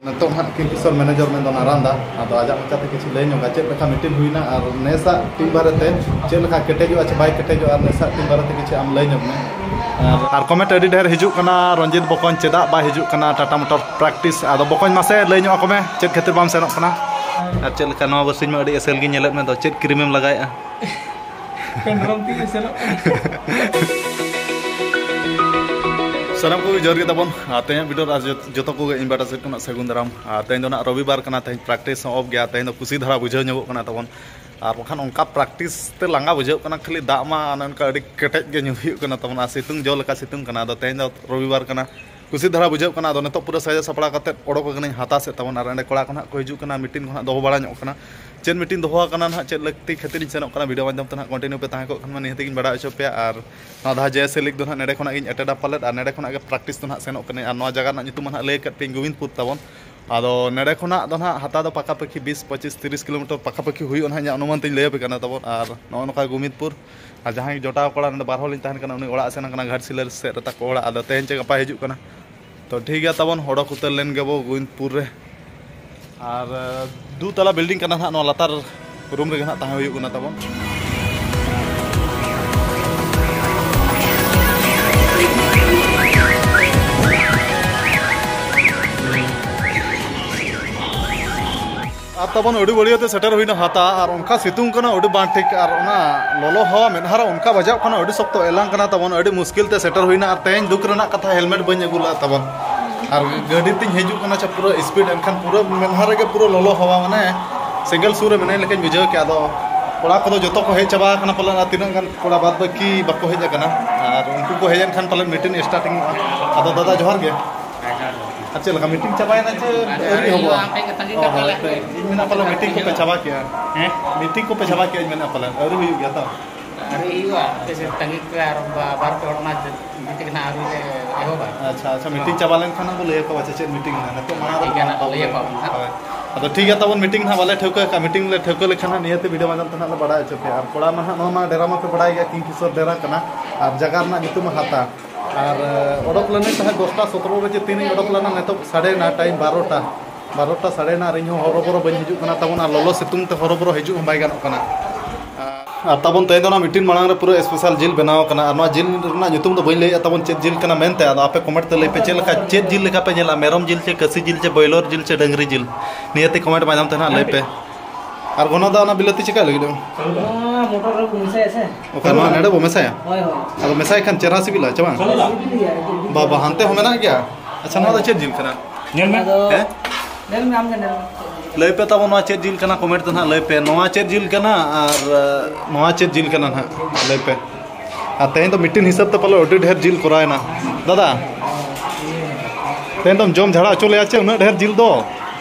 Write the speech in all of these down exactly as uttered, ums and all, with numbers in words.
ᱱᱤᱛᱚᱜ ᱦᱟᱸᱜ ᱠᱤᱝᱠᱤᱥᱚᱨ ᱢᱮᱱᱮᱡᱟᱨ ᱢᱮᱱᱫᱚ ᱱᱟᱨᱟᱱᱫᱟ, ᱟᱫᱚ ᱟᱡᱟᱜ ᱢᱚᱪᱟᱛᱮ ᱠᱤᱪᱷᱩ ᱞᱟᱹᱭ ᱧᱚᱜᱟ, ᱪᱮᱫ ᱞᱮᱠᱟ ᱢᱤᱴᱤᱝ ᱦᱩᱭᱱᱟ ᱟᱨ ᱱᱮᱥᱟᱜ ᱴᱤᱢ ᱵᱟᱨᱮᱛᱮ ᱪᱮᱫ ᱞᱮᱠᱟ ᱠᱮᱴᱮᱡᱚᱜᱼᱟ ᱪᱮ ᱵᱟᱭ ᱠᱮᱴᱮᱡᱚᱜᱼᱟ, ᱟᱨ ᱱᱮᱥᱟᱜ ᱴᱤᱢ ᱵᱟᱨᱮᱛᱮ ᱠᱤᱪᱷᱩ ᱟᱢ ᱞᱟᱹᱭ ᱧᱚᱜ ᱢᱮ᱾ ᱟᱨ ᱠᱚᱢᱮᱱᱴ ᱟᱹᱰᱤ ᱰᱷᱮᱨ ᱦᱤᱡᱩᱜ ᱠᱟᱱᱟ, "ᱨᱚᱧᱡᱤᱛ ᱵᱚᱠᱚᱧ ᱪᱮᱫᱟᱜ ᱵᱟᱭ ᱦᱤᱡᱩᱜ ᱠᱟᱱᱟ ᱴᱟᱴᱟ ᱢᱚᱴᱚᱨ ᱯᱨᱮᱠᱴᱤᱥ?" ᱟᱫᱚ ᱵᱚᱠᱚᱧ, ᱢᱟᱥᱮ ᱞᱟᱹᱭ ᱧᱚᱜ ᱟᱠᱚ ᱢᱮ, ᱪᱮᱫ ᱠᱷᱟᱹᱛᱤᱨ ᱵᱟᱢ ᱥᱮᱱᱚᱜ ᱠᱟᱱᱟ? ᱟᱨ ᱪᱮᱫ ᱞᱮᱠᱟ ᱱᱚᱣᱟ ᱵᱟᱨᱥᱤᱧ ᱢᱟ ᱟᱹᱰᱤ ᱮᱥᱮᱞ ᱜᱤᱧ ᱧᱮᱞᱮᱫ ᱢᱮ, ᱫᱚ ᱪᱮᱫ ᱠᱨᱤᱢᱮᱢ ᱞᱟᱜᱟᱣᱮᱫᱼᱟ? ᱯᱮᱱᱰᱨᱚᱢ ᱛᱮᱜᱮ ᱥᱮᱱᱚᱜ ᱠᱟᱱᱟ᱾ ᱥᱟᱱᱟᱢ ᱠᱚᱜᱮ ᱡᱚᱦᱟᱨ ᱜᱮ ᱛᱟᱵᱚᱱ᱾ ᱟᱨ ᱛᱮᱦᱮᱧᱟᱜ ᱵᱷᱤᱰᱤᱭᱳ ᱨᱮ ᱟᱨ ᱡᱚᱛ-, ᱡᱚᱛᱚ ᱠᱚᱜᱮ ᱤᱧ ᱵᱟᱴᱟ ᱥᱮᱫ ᱠᱷᱚᱱᱟᱜ ᱥᱟᱹᱜᱩᱱ ᱫᱟᱨᱟᱢ᱾ ᱟᱨ ᱛᱮᱦᱮᱧ ᱫᱚ ᱱᱟᱜ ᱨᱚᱵᱤᱵᱟᱨ ᱠᱟᱱᱟ, ᱛᱮᱦᱮᱧ ᱯᱨᱮᱠᱴᱤᱥ ᱦᱚᱸ ᱚᱯᱷ ᱜᱮᱭᱟ᱾ ᱛᱮᱦᱮᱧ ᱫᱚ ᱠᱩᱥᱤ ᱫᱷᱟᱨᱟ ᱵᱩᱡᱷᱟᱹᱣ ᱧᱚᱜᱚᱜ ᱠᱟᱱᱟ ᱛᱟᱵᱚᱱ᱾ ᱟᱨ ᱵᱟᱠᱷᱟᱱ ᱚᱱᱠᱟ ᱯᱨᱮᱠᱴᱤᱥ ᱛᱮ ᱞᱟᱸᱜᱟ ᱵᱩᱡᱷᱟᱹᱜ ᱠᱟᱱᱟ, ᱠᱷᱟᱹᱞᱤ ᱫᱟᱜ ᱢᱟ ᱚᱱᱮ ᱚᱱᱠᱟ ᱟᱹᱰᱤ ᱠᱮᱴᱮᱡ ᱜᱮ ᱧᱩ ᱦᱩᱭᱩᱜ ᱠᱟᱱᱟ ᱛᱟᱵᱚᱱ᱾ ᱟᱨ ᱥᱤᱛᱩᱝ ᱡᱚ ᱞᱮᱠᱟ ᱥᱤᱛᱩᱝ ᱠᱟᱱᱟ᱾ ᱟᱫᱚ ᱛᱮᱦᱮᱧ ᱫᱚ ᱨᱚᱵᱤᱵᱟᱨ ᱠᱟᱱᱟ, ᱠᱩᱥᱤ ᱫᱷᱟᱨᱟ ᱵᱩᱡᱷᱟᱹᱜ ᱠᱟᱱᱟ᱾ ᱟᱫᱚ ᱱᱤᱛᱚᱜ ᱯᱩᱨᱟᱹ ᱥᱟᱡᱟᱣ ᱥᱟᱯᱲᱟᱣ ᱠᱟᱛᱮᱫ ᱚᱰᱚᱠ ᱟᱠᱟᱱᱟᱹᱧ ᱦᱟᱛᱟ ᱥᱮᱫ ᱛᱟᱵᱚᱱ᱾ ᱟᱨ ᱚᱸᱰᱮ ᱠᱚᱲᱟ ᱠᱚ ᱱᱟᱦᱟᱜ ᱠᱚ ᱦᱤᱡᱩᱜ ᱠᱟᱱᱟ, ᱢᱤᱴᱤᱝ ᱠᱚ ᱱᱟᱦᱟᱜ ᱫᱚᱦᱚ ᱵᱟᱲᱟ ᱧᱚᱜ ᱠᱟᱱᱟ᱾ ᱪᱮᱫ ᱢᱤᱴᱤᱝ ᱫᱚᱦᱚ ᱟᱠᱟᱱᱟ ᱱᱟᱦᱟᱜ, ᱪᱮᱫ ᱞᱟᱹᱠᱛᱤ ᱠᱷᱟᱹᱛᱤᱨ ᱤᱧ ᱥᱮᱱᱚᱜ ᱠᱟᱱᱟ, ᱵᱷᱤᱰᱤᱭᱳ ᱢᱟᱫᱽᱫᱷᱚᱢ ᱛᱮ ᱱᱟᱦᱟᱜ ᱠᱚᱱᱴᱤᱱᱤᱭᱩ ᱯᱮ ᱛᱟᱦᱮᱸ ᱠᱚᱜ ᱠᱷᱟᱱ ᱢᱟ ᱱᱤᱦᱟᱹᱛ ᱜᱤᱧ ᱵᱟᱲᱟᱭ ᱦᱚᱪᱚ ᱯᱮᱭᱟ᱾ ᱟᱨ ᱱᱚᱣᱟ ᱫᱷᱟᱣ ᱡᱮ ᱮᱥ ᱮ ᱞᱤᱜᱽ ᱫᱚ ᱱᱟᱦᱟᱜ ᱱᱮᱰᱮ ᱠᱷᱚᱱᱟᱜ ᱜᱤᱧ ᱮᱴᱮᱱᱰᱟ ᱯᱟᱞᱮᱫ, ᱟᱨ ᱱᱮᱰᱮ ᱠᱷᱚᱱᱟᱜ ᱜᱮ ᱯᱨᱮᱠᱴᱤᱥ ᱫᱚ ᱱᱟᱦᱟᱜ ᱥᱮᱱᱚᱜ ᱠᱟᱹᱱᱟᱹᱧ᱾ ᱟᱨ ᱱᱚᱣᱟ ᱡᱟᱭᱜᱟ ᱨᱮᱱᱟᱜ ᱧᱩᱛᱩᱢ ᱢᱟ ᱱᱟᱦᱟᱜ ᱞᱟᱹᱭ ᱟᱠᱟᱫ ᱯᱮᱭᱟᱹᱧ, ᱜᱳᱵᱤᱱᱫᱽᱯᱩᱨ ᱛᱟᱵᱚᱱ᱾ ᱟᱫᱚ ᱱᱮᱰᱮ ᱠᱷᱚᱱᱟᱜ ᱫᱚ ᱱᱟᱦᱟᱜ ᱦᱟᱛᱟ ᱫᱚ ᱯᱟᱠᱟ ᱯᱟᱠᱤ ᱵᱤᱥ, ᱯᱚᱸᱪᱤᱥ, ᱛᱤᱨᱤᱥ ᱠᱤᱞᱳᱢᱤᱴᱟᱨ ᱯᱟᱠᱟ ᱯᱟᱠᱤ ᱦᱩᱭᱩᱜᱼᱟ ᱱᱟᱦᱟᱜ, ᱤᱧᱟᱹᱜ ᱚᱱᱩᱢᱟᱱ ᱛᱤᱧ ᱞᱟᱹᱭ ᱟᱯᱮ ᱠᱟᱱᱟ ᱛᱟᱵᱚᱱ᱾ ᱟᱨ ᱱᱚᱜᱼᱚ ᱱᱚᱝᱠᱟ ᱜᱳᱵᱤᱱᱫᱽᱯᱩᱨ᱾ ᱟᱨ ᱡᱟᱦᱟᱸᱭ ᱡᱚᱴᱟᱣ ᱠᱚᱲᱟ ᱱᱚᱰᱮ ᱵᱟᱨ ᱦᱚᱲ ᱞᱤᱧ ᱛᱟᱦᱮᱱ ᱠᱟᱱᱟ, ᱩᱱᱤ ᱚᱲᱟᱜ ᱥᱮᱱ ᱟᱠᱟᱱᱟ ᱜᱷᱟᱴᱥᱤᱞᱟᱹ ᱥᱮᱫ ᱨᱮ ᱛᱟᱠᱚ ᱚᱲᱟᱜ᱾ ᱟᱫᱚ ᱛᱮᱦᱮᱧ ᱪᱮ ᱜᱟᱯᱟᱭ ᱦᱤᱡᱩᱜ ᱠᱟᱱᱟ᱾ ᱛᱚ ᱴᱷᱤᱠ ᱜᱮᱭᱟ ᱛᱟᱵᱚᱱ, ᱚᱰᱚᱠ ᱩᱛᱟᱹᱨ ᱞᱮᱱ ᱜᱮᱵᱚ ᱜᱳᱵᱤᱱᱫᱽᱯᱩᱨ ᱨᱮ᱾ ᱟᱨ, ᱟᱸ, ᱫᱩ ᱛᱟᱞᱟ ᱵᱤᱞᱰᱤᱝ ᱠᱟᱱᱟ ᱱᱟᱦᱟᱜ, ᱱᱚᱣᱟ ᱞᱟᱛᱟᱨ ᱨᱩᱢ ᱨᱮᱜᱮ ᱱᱟᱦᱟᱜ ᱛᱟᱦᱮᱸ ᱦᱩᱭᱩᱜ ᱠᱟᱱᱟ ᱛᱟᱵᱚᱱ᱾ ᱟᱨ ᱛᱟᱵᱚᱱ ᱟᱹᱰᱤ ᱵᱟᱹᱲᱤᱭᱟᱹ ᱛᱮ ᱥᱮᱴᱮᱨ ᱦᱩᱭᱱᱟ ᱦᱟᱛᱟ, ᱟᱨ ᱚᱱᱠᱟ ᱥᱤᱛᱩᱝ ᱠᱟᱱᱟ ᱟᱹᱰᱤ ᱵᱟᱝ ᱴᱷᱤᱠ, ᱟᱨ ᱚᱱᱟ ᱞᱚᱞᱚ ᱦᱟᱣᱟ ᱢᱮᱫᱦᱟ ᱨᱮ ᱚᱱᱠᱟ ᱵᱟᱡᱟᱣ ᱠᱟᱱᱟ, ᱟᱹᱰᱤ ᱥᱚᱠᱛᱚ ᱮᱞᱟᱝ ᱠᱟᱱᱟ ᱛᱟᱵᱚᱱ, ᱟᱹᱰᱤ ᱢᱩᱥᱠᱤᱞ ᱛᱮ ᱥᱮᱴᱮᱨ ᱦᱩᱭᱱᱟ᱾ ᱟᱨ ᱛᱮᱦᱮᱧ ᱫᱩᱠ ᱨᱮᱱᱟᱜ ᱠᱟᱛᱷᱟ, ᱦᱮᱞᱢᱮᱴ ᱵᱟᱹᱧ ᱟᱹᱜᱩ ᱞᱮᱫ ᱛᱟᱵᱚᱱ, ᱟᱨ ᱜᱟᱹᱰᱤ ᱛᱤᱧ ᱦᱤᱡᱩᱜ ᱠᱟᱱᱟ ᱪᱮ ᱯᱩᱨᱟᱹ ᱥᱯᱤᱰ, ᱮᱱᱠᱷᱟᱱ ᱯᱩᱨᱟᱹ ᱢᱮᱫᱦᱟ ᱨᱮᱜᱮ ᱯᱩᱨᱟᱹ ᱞᱚᱞᱚ ᱦᱟᱣᱟ, ᱢᱟᱱᱮ ᱥᱮᱸᱜᱮᱞ ᱥᱩᱨ ᱨᱮ ᱢᱮᱱᱟᱹᱧ ᱞᱮᱠᱟᱧ ᱵᱩᱡᱷᱟᱹᱣ ᱠᱮᱫᱟ᱾ ᱟᱫᱚ ᱠᱚᱲᱟ ᱠᱚᱫᱚ ᱡᱚᱛᱚ ᱠᱚ ᱦᱮᱡ ᱪᱟᱵᱟ ᱟᱠᱟᱱᱟ ᱯᱟᱞᱮᱱ, ᱟᱨ ᱛᱤᱱᱟᱹᱜ ᱜᱟᱱ ᱠᱚᱲᱟ ᱵᱟᱫ ᱵᱟᱹᱠᱤ ᱵᱟᱠᱚ ᱦᱮᱡ ᱟᱠᱟᱱᱟ, ᱟᱨ ᱩᱱᱠᱩ ᱠᱚ ᱦᱮᱡ ᱮᱱᱠᱷᱟᱱ ᱯᱟᱞᱮᱱ ᱢᱤᱴᱤᱝ ᱥᱴᱟᱨᱴᱤᱝ ᱚᱜᱼᱟ᱾ ᱟᱫᱚ ᱫᱟᱫᱟ ᱡᱚᱦᱟᱨ ᱜᱮ᱾ ᱟᱨ ᱪᱮᱫ ᱞᱮᱠᱟ ᱢᱤᱴᱤᱝ ᱪᱟᱵᱟᱭᱮᱱᱟ ᱪᱮ ᱟᱹᱣᱨᱤ ᱮᱦᱚᱵᱚᱜᱼᱟ? ᱟᱯᱮ ᱜᱮ ᱛᱟᱺᱜᱤ ᱚ, ᱠᱟᱜ ᱯᱮ᱾ ᱦᱳᱭ, ᱤᱧ ᱢᱮᱱᱟ ᱯᱟᱞᱮ ᱢᱤᱴᱤᱝ ᱠᱚᱯᱮ ᱪᱟᱵᱟ ᱠᱮᱜᱼᱟ᱾ ᱦᱮᱸ? ᱢᱤᱴᱤᱝ ᱠᱚᱯᱮ ᱪᱟᱵᱟ ᱠᱮᱜᱼᱟ, ᱤᱧ ᱢᱮᱱᱟ ᱯᱟᱞᱮ ᱟᱹᱣᱨᱤ ᱦᱩᱭᱩᱜ ᱜᱮᱭᱟ ᱛᱚ? ᱟᱹᱣᱨᱤ ᱦᱩᱭᱩᱜᱼᱟ, ᱟᱯᱮ ᱥᱮᱫ ᱛᱟᱺᱜᱤ ᱯᱮ, ᱟᱨ ᱵᱟ-, ᱵᱟᱨ ᱯᱮ ᱦᱚᱲ ᱢᱟ ᱡᱮ-, ᱡᱮᱛᱮ ᱜᱮ ᱱᱟᱦᱟᱜ ᱟᱹᱣᱨᱤ ᱞᱮ ᱮᱦᱚᱵᱟ᱾ ᱟᱪᱪᱷᱟ, ᱟᱪᱪᱷᱟ, ᱢᱤᱴᱤᱝ ᱪᱟᱵᱟ ᱞᱮᱱᱠᱷᱟᱱ ᱦᱟᱸᱜ ᱵᱚ ᱞᱟᱹᱭ ᱟᱠᱚᱣᱟ ᱪᱮ ᱪᱮᱫ ᱢᱤᱴᱤᱝ ᱢᱮᱱᱟᱜᱼᱟ᱾ ᱱᱤᱛᱚᱜ ᱢᱟᱲᱟᱝ ᱨᱮ ᱴᱷᱤᱠ ᱜᱮᱭᱟ, ᱱᱟᱦᱟᱜ ᱞᱟᱹᱭ ᱟᱠᱚᱣᱟ ᱵᱚᱱ ᱱᱟᱦᱟᱜ᱾ ᱦᱳᱭ᱾ ᱟᱫᱚ ᱴᱷᱤᱠ ᱜᱮᱭᱟ ᱛᱟᱵᱚᱱ, ᱢᱤᱴᱤᱝ ᱱᱟᱦᱟᱜ ᱵᱟᱞᱮ ᱴᱷᱟᱹᱣᱠᱟᱹ ᱠᱟᱜᱼᱟ, ᱢᱤᱴᱤᱝ ᱞᱮ ᱴᱷᱟᱹᱣᱠᱟᱹ ᱞᱮᱠᱷᱟᱱ ᱦᱟᱸᱜ ᱱᱤᱭᱟᱹᱛᱮ ᱵᱷᱤᱰᱤᱭᱳ ᱢᱟᱫᱽᱫᱷᱚᱢ ᱛᱮ ᱱᱟᱦᱟᱜ ᱞᱮ ᱵᱟᱲᱟᱭ ᱦᱚᱪᱚ ᱯᱮᱭᱟ᱾ ᱟᱨ ᱠᱚᱲᱟ ᱢᱟ ᱱᱟᱦᱟᱜ ᱱᱚᱣᱟ ᱢᱟ ᱰᱮᱨᱟ ᱢᱟᱯᱮ ᱵᱟᱲᱟᱭ ᱜᱮᱭᱟ, ᱠᱤᱝᱠᱤᱥᱚᱨ ᱰᱮᱨᱟ ᱠᱟᱱᱟ, ᱟᱨ ᱡᱟᱭᱜᱟ ᱨᱮᱱᱟᱜ ᱧᱩᱛᱩᱢ ᱦᱟᱛᱟ᱾ ᱟᱨ ᱚᱰᱚᱠ ᱞᱮᱱᱟᱹᱧ ᱛᱟᱦᱮᱸᱫ ᱫᱚᱥᱴᱟ ᱥᱚᱛᱨᱚ ᱨᱮ ᱪᱮ ᱛᱤᱱ ᱨᱤᱧ ᱚᱰᱚᱠ ᱞᱮᱱᱟ, ᱱᱤᱛᱚᱜ ᱥᱟᱰᱮ ᱮᱱᱟ ᱴᱟᱭᱤᱢ ᱵᱟᱨᱚᱴᱟ᱾ ᱵᱟᱨᱚᱴᱟ ᱥᱟᱰᱮ ᱮᱱᱟ ᱟᱨ ᱤᱧ ᱦᱚᱸ ᱦᱚᱨᱚᱵᱚᱨᱚ ᱵᱟᱹᱧ ᱦᱤᱡᱩᱜ ᱠᱟᱱᱟ ᱛᱟᱵᱚᱱ, ᱟᱨ ᱞᱚᱞᱚ ᱥᱤᱛᱩᱝ ᱛᱮ ᱦᱚᱨᱚᱵᱚᱨᱚ ᱦᱤᱡᱩᱜ ᱦᱚᱸ ᱵᱟᱭ ᱜᱟᱱᱚᱜ ᱠᱟᱱᱟ᱾ ᱟᱨ ᱛᱟᱵᱚᱱ ᱛᱮᱦᱮᱧ ᱫᱚ ᱚᱱᱟ ᱢᱤᱫᱴᱤᱱ ᱢᱟᱲᱟᱝ ᱨᱮ ᱯᱩᱨᱟᱹ ᱥᱯᱮᱥᱟᱞ ᱡᱤᱞ ᱵᱮᱱᱟᱣ ᱠᱟᱱᱟ, ᱟᱨ ᱱᱚᱣᱟ ᱡᱤᱞ ᱨᱮᱱᱟᱜ ᱧᱩᱛᱩᱢ ᱫᱚ ᱵᱟᱹᱧ ᱞᱟᱹᱭᱮᱫᱼᱟ ᱛᱟᱵᱚᱱ ᱪᱮᱫ ᱡᱤᱞ ᱠᱟᱱᱟ ᱢᱮᱱᱛᱮ᱾ ᱟᱫᱚ ᱟᱯᱮ ᱠᱚᱢᱮᱱᱴ ᱛᱮ ᱞᱟᱹᱭ ᱯᱮ ᱪᱮᱫ ᱞᱮᱠᱟ, ᱪᱮᱫ ᱡᱤᱞ ᱞᱮᱠᱟ ᱯᱮ ᱧᱮᱞᱟ, ᱢᱮᱨᱚᱢ ᱡᱤᱞ ᱪᱮ ᱠᱟᱹᱥᱤ ᱡᱤᱞ ᱪᱮ ᱵᱚᱭᱞᱚᱨ ᱡᱤᱞ ᱪᱮ ᱰᱟᱹᱝᱨᱤ ᱡᱤᱞ, ᱱᱤᱭᱟᱹᱛᱮ ᱠᱚᱢᱮᱱᱴ ᱢᱟᱫᱽᱫᱷᱚᱢ ᱛᱮ ᱱᱟᱦᱟᱜ ᱞᱟᱹᱭ ᱯᱮ᱾ ᱟᱨ ᱜᱚᱱᱟ ᱫᱚ ᱚᱱᱟ ᱵᱤᱞᱟᱹᱛᱤ ᱪᱮᱠᱟ ᱞᱟᱹᱜᱤᱫ? ᱱᱚᱣᱟ ᱢᱚᱴᱚᱨ ᱨᱮ ᱢᱮᱥᱟᱭᱟ ᱥᱮ? ᱚᱠᱟ ᱱᱚᱣᱟ ᱱᱮᱰᱮ ᱵᱚ ᱢᱮᱥᱟᱭᱟ? ᱦᱳᱭ, ᱦᱳᱭ᱾ ᱟᱫᱚ ᱢᱮᱥᱟᱭ ᱠᱷᱟᱱ ᱪᱮᱦᱨᱟ ᱥᱤᱵᱤᱞᱟ, ᱪᱮ ᱵᱟᱝ? ᱥᱤᱵᱤᱞ ᱜᱮᱭᱟ, ᱟᱹᱰᱤ ᱵᱟᱵᱟ, ᱦᱟᱱᱛᱮ ᱦᱚᱸ ᱢᱮᱱᱟᱜ ᱜᱮᱭᱟ᱾ ᱟᱪᱪᱷᱟ, ᱱᱚᱣᱟ ᱫᱚ ᱪᱮᱫ ᱡᱤᱞ ᱠᱟᱱᱟ? ᱧᱮᱞ ᱢᱮ᱾ ᱟᱫᱚ ᱦᱮᱸ? ᱧᱮᱞ ᱢᱮ, ᱟᱢ ᱜᱮ ᱧᱮᱞ ᱢᱮ᱾ ᱞᱟᱹᱭ ᱯᱮ ᱛᱟᱵᱚ, ᱱᱚᱣᱟ ᱪᱮᱫ ᱡᱤᱞ ᱠᱟᱱᱟ? ᱠᱚᱢᱮᱱᱴ ᱛᱮ ᱱᱟᱦᱟᱜ ᱞᱟᱹᱭ ᱯᱮ, ᱱᱚᱣᱟ ᱪᱮᱫ ᱡᱤᱞ ᱠᱟᱱᱟ? ᱟᱨ ᱟᱸ, ᱱᱚᱣᱟ ᱪᱮᱫ ᱡᱤᱞ ᱠᱟᱱᱟ ᱱᱟᱦᱟᱜ? ᱞᱟᱹᱭ ᱯᱮ᱾ ᱟᱨ ᱛᱮᱦᱮᱧ ᱫᱚ ᱢᱤᱫᱴᱤᱱ ᱦᱤᱥᱟᱹᱵ ᱛᱮ ᱯᱟᱞᱮ ᱟᱹᱰᱤ ᱰᱷᱮᱨ ᱡᱤᱞ ᱠᱚᱨᱟᱣᱮᱱᱟ᱾ ᱫᱟᱫᱟ, ᱛᱮᱦᱮᱧ ᱫᱚᱢ ᱡᱚᱢ ᱡᱷᱟᱲᱟ ᱦᱚᱪᱚ ᱞᱮᱭᱟ ᱪᱮ ᱩᱱᱟᱹᱜ ᱰᱷᱮᱨ ᱡᱤᱞ ᱫᱚ?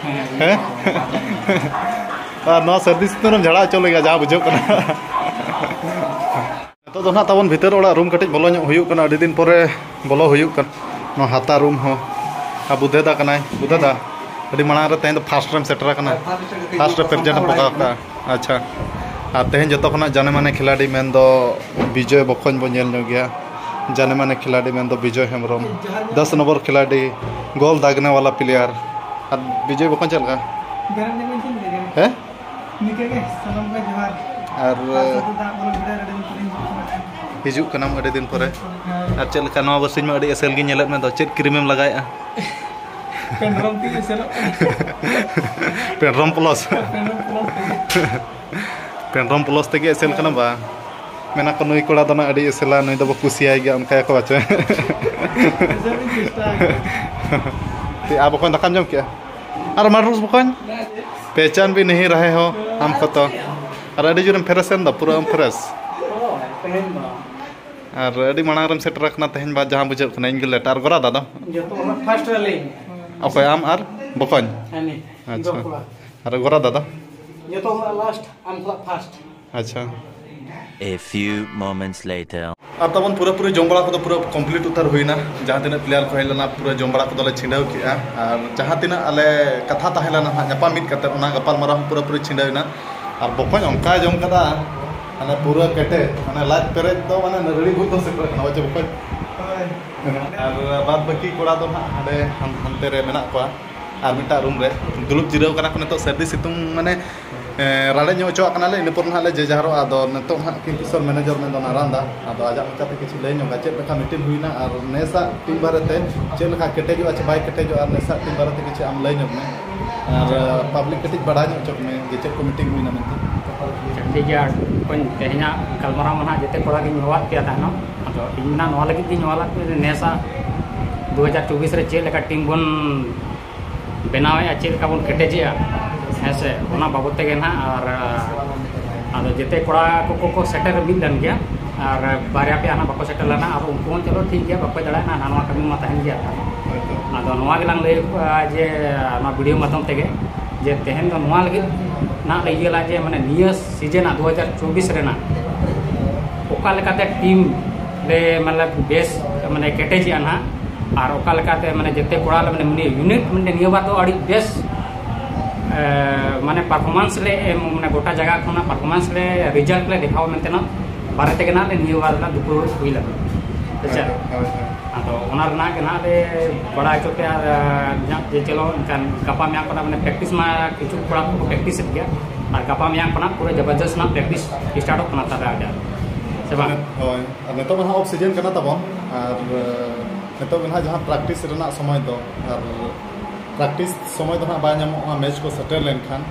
ᱦᱮᱸ? ᱟᱨ ᱱᱚᱣᱟ ᱥᱟᱹᱨᱫᱤ ᱥᱤᱛᱩᱝ ᱨᱮᱢ ᱡᱷᱟᱲᱟ ᱦᱚᱪᱚ ᱞᱮᱭᱟ, ᱡᱟᱦᱟᱸ ᱵᱩᱡᱷᱟᱹᱜ ᱠᱟᱱᱟ᱾ ᱱᱤᱛᱚᱜ ᱫᱚ ᱱᱟᱦᱟᱜ ᱛᱟᱵᱚᱱ ᱵᱷᱤᱛᱟᱹᱨ ᱚᱲᱟᱜ ᱨᱩᱢ ᱠᱟᱹᱴᱤᱡ ᱵᱚᱞᱚ ᱧᱚᱜ ᱦᱩᱭᱩᱜ ᱠᱟᱱᱟ, ᱟᱹᱰᱤ ᱫᱤᱱ ᱯᱚᱨᱮ ᱵᱚᱞᱚ ᱦᱩᱭᱩᱜ ᱠᱟᱱᱟ᱾ ᱱᱚᱣᱟ ᱦᱟᱛᱟ ᱨᱩᱢ ᱦᱚᱸ᱾ ᱟᱨ ᱵᱩᱫᱷᱟᱹ ᱫᱟ ᱠᱟᱱᱟᱭ, ᱵᱩᱫᱷᱟᱹ ᱫᱟ, ᱟᱹᱰᱤ ᱢᱟᱲᱟᱝ ᱨᱮ ᱛᱮᱦᱮᱧ ᱫᱚ ᱯᱷᱟᱥᱴ ᱨᱮᱢ ᱥᱮᱴᱮᱨ ᱟᱠᱟᱱᱟ, ᱯᱷᱟᱥᱴ ᱨᱮ ᱯᱨᱮᱡᱮᱱᱴ ᱮᱢ ᱯᱚᱠᱟᱣ ᱠᱟᱜᱼᱟ᱾ ᱟᱪᱪᱷᱟ, ᱟᱨ ᱛᱮᱦᱮᱧ ᱡᱚᱛᱚ ᱠᱷᱚᱱᱟᱜ ᱡᱟᱱᱮ ᱢᱟᱱᱮ ᱠᱷᱤᱞᱟᱲᱤ ᱢᱮᱱ ᱫᱚ ᱵᱤᱡᱚᱭ ᱵᱚᱠᱚᱧ ᱵᱚ ᱧᱮᱞ ᱧᱚᱜ ᱜᱮᱭᱟ᱾ ᱡᱟᱱᱮ ᱢᱟᱱᱮ ᱠᱷᱤᱞᱟᱲᱤ ᱢᱮᱱ ᱫᱚ ᱵᱤᱡᱚᱭ ᱦᱮᱢᱵᱨᱚᱢ, ᱫᱚᱥ ᱱᱚᱢᱵᱚᱨ ᱠᱷᱤᱞᱟᱲᱤ, ᱜᱳᱞ ᱫᱟᱜᱽᱱᱮ ᱣᱟᱞᱟ ᱯᱞᱮᱭᱟᱨ᱾ ᱟᱨ ᱵᱤᱡᱚᱭ ᱵᱚᱠᱚᱧ ᱪᱮᱫ ᱞᱮᱠᱟ? ᱵᱮᱨᱮᱫ ᱞᱮᱱᱟᱹᱧ ᱪᱮᱫ ᱞᱮᱠᱟ? ᱦᱮᱸ? ᱱᱤᱝᱠᱟᱹ ᱜᱮ ᱥᱟᱱᱟᱢ ᱠᱚ ᱡᱚᱦᱟᱨ᱾ ᱟᱨ ᱟᱨ ᱥᱟᱹᱛ ᱫᱟᱜ ᱵᱚᱞᱚᱱ ᱵᱷᱤᱲᱟᱹ ᱨᱮ ᱟᱹᱰᱤ ᱫᱤᱱ ᱯᱚᱨᱮᱧ ᱦᱤᱡᱩᱜ ᱠᱟᱱᱟ᱾ ᱦᱤᱡᱩᱜ ᱠᱟᱱᱟᱢ ᱟᱹᱰᱤ ᱫᱤᱱ ᱯᱚᱨᱮ᱾ ᱦᱳᱭ᱾ ᱟᱨ ᱪᱮᱫ ᱞᱮᱠᱟ ᱱᱚᱣᱟ ᱵᱟᱨᱥᱤᱧ ᱢᱟ ᱟᱹᱰᱤ ᱮᱥᱮᱞ ᱜᱤᱧ ᱧᱮᱞᱮᱫ ᱢᱮ ᱫᱚ, ᱪᱮᱫ ᱠᱨᱤᱢᱮᱢ ᱞᱟᱜᱟᱣᱮᱫᱼᱟ? ᱯᱮᱱᱰᱨᱚᱢ ᱛᱮᱜᱮ ᱮᱥᱮᱞᱚᱜ ᱠᱟᱱᱟ᱾ ᱯᱮᱱᱰᱨᱚᱢ ᱯᱞᱟᱥ᱾ ᱯᱮᱱᱰᱨᱚᱢ ᱯᱞᱟᱥ ᱛᱮᱜᱮ᱾ ᱯᱮᱱᱰᱨᱚᱢ ᱯᱞᱟᱥ ᱛᱮᱜᱮ ᱮᱥᱮᱞ ᱠᱟᱱᱟ ᱵᱟ? ᱢᱮᱱᱟ ᱠᱚ ᱱᱩᱭ ᱠᱚᱲᱟ ᱫᱚ ᱱᱟ ᱟᱹᱰᱤ ᱮᱥᱮᱞᱟ, ᱱᱩᱭ ᱫᱚᱵᱚ ᱠᱩᱥᱤᱭᱟᱭ ᱜᱮᱭᱟ, ᱚᱱᱠᱟᱭᱟᱠᱚ ᱵᱟᱪᱚ᱾ ᱮᱥᱮᱞ ᱤᱧ ᱪᱮᱥᱴᱟ ᱟᱠᱟᱫᱟ᱾ ᱛᱮ ᱟᱵᱚ ᱠᱷᱚᱱ ᱫᱟᱠᱟᱢ ᱡᱚᱢ ᱠᱮᱜᱼᱟ? ᱟᱨ ᱢᱟᱰᱨᱩᱥ ᱵᱚᱠᱚᱧ? ᱯᱮᱦᱪᱟᱱ ᱵᱷᱤ ᱱᱟᱦᱤ ᱨᱟᱦᱮ ᱦᱳ ᱦᱟᱢ ᱠᱚ ᱛᱚ᱾ ᱟᱨ ᱟᱹᱰᱤ ᱡᱳᱨᱮᱢ ᱯᱷᱨᱮᱥ ᱮᱱ ᱫᱚ, ᱯᱩᱨᱟᱹ ᱮᱢ ᱯᱷᱨᱮᱥ᱾ ᱦᱳᱭ, ᱛᱮᱦᱮᱧ ᱫᱚ᱾ ᱟᱨ ᱟᱹᱰᱤ ᱢᱟᱲᱟᱝ ᱨᱮᱢ ᱥᱮᱴᱮᱨ ᱟᱠᱟᱱᱟ ᱛᱮᱦᱮᱧ ᱵᱟ, ᱡᱟᱦᱟᱸ ᱵᱩᱡᱷᱟᱹᱜ ᱠᱟᱱᱟ ᱤᱧ ᱜᱮ ᱞᱮᱴ᱾ ᱟᱨ ᱜᱚᱨᱟ ᱫᱟᱫᱟ? ᱡᱚᱛᱚ ᱠᱷᱚᱱᱟᱜ ᱯᱷᱟᱥᱴ ᱨᱮ ᱞᱟᱹᱭ ᱢᱮ᱾ ᱚᱠᱚᱭ, ᱟᱢ ᱟᱨ ᱵᱚᱠᱚᱧ? ᱦᱮᱸ, ᱱᱤ᱾ ᱟᱪᱪᱷᱟ᱾ ᱜᱚᱨᱟ ᱠᱚᱲᱟ᱾ ᱟᱨ ᱜᱚᱨᱟ ᱫᱟᱫᱟ? ᱡᱚᱛᱚ ᱠᱷᱚᱱᱟᱜ ᱞᱟᱥᱴ, ᱟᱢ ᱠᱷᱚᱱᱟᱜ ᱯᱷᱟᱥᱴ᱾ ᱟᱪᱪᱷᱟ᱾ A few moments later. ᱟᱨ ᱛᱟᱵᱚᱱ ᱯᱩᱨᱟᱹᱯᱩᱨᱤ ᱡᱚᱢ ᱵᱟᱲᱟ ᱠᱚᱫᱚ ᱯᱩᱨᱟᱹ ᱠᱚᱢᱯᱞᱤᱴ ᱩᱛᱟᱹᱨ ᱦᱩᱭᱱᱟ᱾ ᱡᱟᱦᱟᱸ ᱛᱤᱱᱟᱹᱜ ᱯᱞᱮᱭᱟᱨ ᱠᱚ ᱦᱮᱡ ᱞᱮᱱᱟ, ᱯᱩᱨᱟᱹ ᱡᱚᱢ ᱵᱟᱲᱟ ᱠᱚᱫᱚᱞᱮ ᱪᱷᱤᱰᱟᱹᱣ ᱠᱮᱜᱼᱟ᱾ ᱟᱨ ᱡᱟᱦᱟᱸ ᱛᱤᱱᱟᱹᱜ ᱟᱞᱮ ᱠᱟᱛᱷᱟ ᱛᱟᱦᱮᱸ ᱞᱮᱱᱟ ᱦᱟᱸᱜ ᱧᱟᱯᱟᱢ ᱢᱤᱫ ᱠᱟᱛᱮ, ᱚᱱᱟ ᱜᱟᱯᱟᱞ ᱢᱟᱨᱟᱣ ᱦᱚᱸ ᱯᱩᱨᱟᱹᱯᱩᱨᱤ ᱪᱷᱤᱰᱟᱹᱣ ᱮᱱᱟ᱾ ᱟᱨ ᱵᱚᱠᱚᱧ ᱚᱱᱠᱟᱭ ᱡᱚᱢ ᱠᱟᱫᱟ, ᱢᱟᱱᱮ ᱯᱩᱨᱟᱹ ᱠᱮᱴᱮᱡ, ᱢᱟᱱᱮ ᱞᱟᱡ ᱯᱮᱨᱮᱡ ᱫᱚ ᱢᱟᱱᱮ ᱱᱟᱹᱨᱲᱤ ᱵᱷᱩᱡ ᱫᱚ ᱥᱮᱴᱮᱨ ᱠᱟᱱᱟ, ᱵᱟᱪᱮ ᱵᱚᱠᱚᱧ? ᱟᱨ ᱵᱟᱫ ᱵᱟᱹᱠᱤ ᱠᱚᱲᱟ ᱫᱚ ᱱᱟᱦᱟᱜ ᱦᱟᱸᱰᱮ ᱦᱟᱱ- ᱦᱟᱱᱛᱮ ᱨᱮ ᱢᱮᱱᱟᱜ ᱠᱚᱣᱟ, ᱟᱨ ᱢᱤᱫᱴᱟᱝ ᱨᱩᱢ ᱨᱮ ᱫᱩᱲᱩᱵ ᱡᱤᱨᱟᱹᱣ ᱠᱟᱱᱟ ᱠᱚ ᱱᱤᱛᱚᱜ᱾ ᱥᱟᱹᱨᱫᱤ ᱥᱤᱛᱩᱝ ᱢᱟᱱᱮ ᱮ, ᱨᱟᱲᱮᱡ ᱧᱚᱜ ᱦᱚᱪᱚᱣᱟᱜ ᱠᱟᱱᱟᱞᱮ, ᱤᱱᱟᱹ ᱯᱚᱨ ᱱᱟᱦᱟᱜ ᱞᱮ ᱡᱮ ᱡᱟᱦᱟᱨᱚᱜᱼᱟ᱾ ᱟᱫᱚ ᱱᱤᱛᱚᱜ ᱱᱟᱦᱟᱜ ᱠᱤᱝᱯᱷᱤᱥᱟᱨ ᱢᱮᱱᱮᱡᱟᱨ ᱢᱮᱱᱫᱚ ᱱᱟᱨᱟᱱᱫᱟ, ᱟᱫᱚ ᱟᱡᱟᱜ ᱢᱚᱪᱟᱛᱮ ᱠᱤᱪᱷᱩ ᱞᱟᱹᱭ ᱧᱚᱜᱟ, ᱪᱮᱫ ᱞᱮᱠᱟ ᱢᱤᱴᱤᱝ ᱦᱩᱭᱱᱟ ᱟᱨ ᱱᱮᱥᱟᱜ ᱴᱤᱢ ᱵᱟᱨᱮᱛᱮ ᱪᱮᱫ ᱞᱮᱠᱟ ᱠᱮᱴᱮᱡᱚᱜᱼᱟ ᱪᱮ ᱵᱟᱭ ᱠᱮᱴᱮᱡᱚᱜᱼᱟ, ᱟᱨ ᱱᱮᱥᱟᱜ ᱴᱤᱢ ᱵᱟᱨᱮᱛᱮ ᱠᱤᱪᱷᱩ ᱟᱢ ᱞᱟᱹᱭ ᱧᱚᱜ ᱢᱮ, ᱟᱨ ᱯᱟᱵᱽᱞᱤᱠ ᱠᱟᱹᱴᱤᱡ ᱵᱟᱲᱟᱭ ᱧᱚᱜ ᱦᱚᱪᱚ ᱠᱚᱢᱮ ᱡᱮ ᱪᱮᱫ ᱠᱚ ᱢᱤᱴᱤᱝ ᱦᱩᱭᱱᱟ ᱢᱮᱱᱛᱮ᱾ ᱴᱷᱤᱠ ᱜᱮᱭᱟ, ᱵᱚᱠᱚᱧ, ᱛᱮᱦᱮᱧᱟᱜ ᱜᱟᱞᱢᱟᱨᱟᱣ ᱢᱟ ᱱᱟᱦᱟᱜ ᱡᱮᱛᱮ ᱠᱚᱲᱟ ᱜᱤᱧ ᱦᱚᱦᱚᱣᱟᱫ ᱯᱮᱭᱟ ᱛᱟᱦᱮᱱᱚᱜ, ᱟᱫᱚ ᱤᱧ ᱢᱟ ᱱᱚᱣᱟ ᱞᱟᱹᱜᱤᱫ ᱜᱤᱧ ᱦᱚᱦᱚᱣᱟᱫ ᱯᱮᱭᱟ ᱡᱮ ᱱᱮᱥᱟᱜ ᱫᱩ ᱦᱟᱡᱟᱨ ᱪᱚᱵᱵᱤᱥ ᱨᱮ ᱪᱮᱫ ᱞᱮᱠᱟ ᱴᱤᱢ ᱵᱚᱱ ᱵᱮᱱᱟᱣᱮᱫᱼᱟ, ᱪᱮᱫ ᱞᱮᱠᱟ ᱵᱚᱱ ᱠᱮᱴᱮᱡᱮᱜᱼᱟ, ᱦᱮᱸ ᱥᱮ, ᱚᱱᱟ ᱵᱟᱵᱚᱫ ᱛᱮᱜᱮ ᱱᱟᱦᱟᱜ᱾ ᱟᱨ ᱟᱫᱚ ᱡᱮᱛᱮ ᱠᱚᱲᱟ ᱠᱚᱠᱚ ᱠᱚ ᱥᱮᱴᱮᱨ ᱢᱤᱫ ᱞᱮᱱ ᱜᱮᱭᱟ, ᱟᱨ ᱵᱟᱨᱭᱟ ᱯᱮᱭᱟ ᱱᱟᱦᱟᱜ ᱵᱟᱠᱚ ᱥᱮᱴᱮᱨ ᱞᱮᱱᱟ, ᱟᱫᱚ ᱩᱱᱠᱩ ᱦᱚᱸ ᱪᱚᱞᱚ ᱴᱷᱤᱠ ᱜᱮᱭᱟ, ᱵᱟᱠᱚ ᱫᱟᱲᱮᱭᱟᱜᱼᱟ, ᱦᱟᱱᱟ ᱱᱚᱣᱟ ᱠᱟᱹᱢᱤ ᱢᱟ ᱛᱟᱦᱮᱱ ᱜᱮᱭᱟ᱾ ᱟᱫᱚ ᱱᱚᱣᱟ ᱜᱮᱞᱟᱝ ᱞᱟᱹᱭ ᱟᱠᱚᱣᱟ ᱡᱮ ᱱᱚᱣᱟ ᱵᱷᱤᱰᱤᱭᱳ ᱢᱟᱫᱽᱫᱷᱚᱢ ᱛᱮᱜᱮ, ᱡᱮ ᱛᱮᱦᱮᱧ ᱫᱚ ᱱᱚᱣᱟ ᱞᱟᱹᱜᱤᱫ ᱱᱟᱦᱟᱜ ᱞᱮ ᱤᱭᱟᱹ ᱞᱮᱫᱼᱟ ᱡᱮ ᱢᱟᱱᱮ ᱱᱤᱭᱟᱹ ᱥᱤᱡᱮᱱᱟᱜ ᱫᱩ ᱦᱟᱡᱟᱨ ᱪᱚᱵᱵᱤᱥ ᱨᱮᱱᱟᱜ ᱚᱠᱟ ᱞᱮᱠᱟᱛᱮ ᱴᱤᱢ ᱞᱮ ᱢᱟᱱᱮ ᱵᱮᱥ ᱢᱟᱱᱮ ᱠᱮᱴᱮᱡᱮᱜᱼᱟ ᱱᱟᱦᱟᱜ, ᱟᱨ ᱚᱠᱟ ᱞᱮᱠᱟᱛᱮ ᱢᱟᱱᱮ ᱡᱮᱛᱮ ᱠᱚᱲᱟ ᱞᱮ ᱢᱟᱱᱮ ᱢᱤᱫ ᱤᱭᱩᱱᱤᱴ ᱢᱟᱱᱮ ᱱᱤᱭᱟᱹ ᱵᱟᱨ ᱫᱚ ᱟᱹᱰᱤ ᱵᱮᱥ ᱮ, ᱢᱟᱱᱮ ᱯᱟᱨᱯᱷᱚᱨᱢᱮᱱᱥ ᱞᱮ ᱮᱢ, ᱢᱟᱱᱮ ᱜᱚᱴᱟ ᱡᱟᱭᱜᱟ ᱠᱷᱚᱱᱟᱜ ᱯᱟᱨᱯᱷᱚᱨᱢᱮᱱᱥ ᱞᱮ ᱨᱤᱡᱟᱞᱴ ᱞᱮ ᱫᱮᱠᱷᱟᱣᱟ ᱢᱮᱱᱛᱮ ᱱᱟᱜ ᱵᱟᱨᱮ ᱛᱮᱜᱮ ᱱᱟᱜ ᱞᱮ ᱱᱤᱭᱟᱹ ᱵᱟᱨ ᱨᱮᱱᱟᱜ ᱫᱩᱯᱲᱩᱵ ᱦᱩᱭ ᱞᱮᱱᱟ᱾ ᱦᱮᱸ ᱥᱮ? ᱦᱳᱭ, ᱦᱳᱭ, ᱦᱳᱭ᱾ ᱟᱫᱚ ᱚᱱᱟ ᱨᱮᱱᱟᱜ ᱜᱮ ᱱᱟᱜ ᱞᱮ ᱵᱟᱲᱟᱭ ᱦᱚᱪᱚ ᱯᱮᱭᱟ, ᱟᱨ, ᱡᱟᱦᱟᱸ ᱡᱮ ᱪᱚᱞᱚ ᱮᱱᱠᱷᱟᱱ ᱜᱟᱯᱟ ᱢᱮᱭᱟᱝ ᱠᱷᱚᱱᱟᱜ ᱢᱟᱱᱮ ᱯᱨᱮᱠᱴᱤᱥ ᱢᱟ ᱠᱤᱪᱷᱩ ᱠᱚᱲᱟ ᱠᱚᱠᱚ ᱯᱨᱮᱠᱴᱤᱥᱮᱫ ᱜᱮᱭᱟ, ᱟᱨ ᱜᱟᱯᱟ ᱢᱮᱭᱟᱝ ᱠᱷᱚᱱᱟᱜ ᱯᱩᱨᱟᱹ ᱡᱚᱵᱚᱨᱫᱚᱥ ᱱᱟᱜ ᱯᱨᱮᱠᱴᱤᱥ ᱥᱴᱟᱨᱴᱚᱜ ᱠᱟᱱᱟ ᱛᱟᱦᱞᱮ ᱟᱹᱰᱤ ᱟᱸᱴ᱾ ᱥᱮ ᱵᱟᱝ? ᱦᱳᱭ, ᱟᱨ ᱱᱤᱛᱚᱜ ᱢᱟ ᱦᱟᱸᱜ ᱚᱯᱷ ᱥᱤᱡᱮᱱ ᱠᱟᱱᱟ ᱛᱟᱵᱚᱱ, ᱟᱨ ᱱᱤᱛᱚᱜ ᱜᱮ ᱱᱟᱦᱟᱜ ᱡᱟᱦᱟᱸ ᱯᱨᱮᱠᱴᱤᱥ ᱨᱮᱱᱟᱜ ᱥᱚᱢᱚᱭ ᱫᱚ, ᱟᱨ ᱯᱨᱮᱠᱴᱤᱥ ᱥᱚᱢᱚᱭ ᱫᱚ ᱦᱟᱸᱜ ᱵᱟᱭ ᱧᱟᱢᱚᱜᱼᱟ ᱢᱮᱪ ᱠᱚ ᱥᱮᱴᱮᱨ ᱞᱮᱱᱠᱷᱟᱱ᱾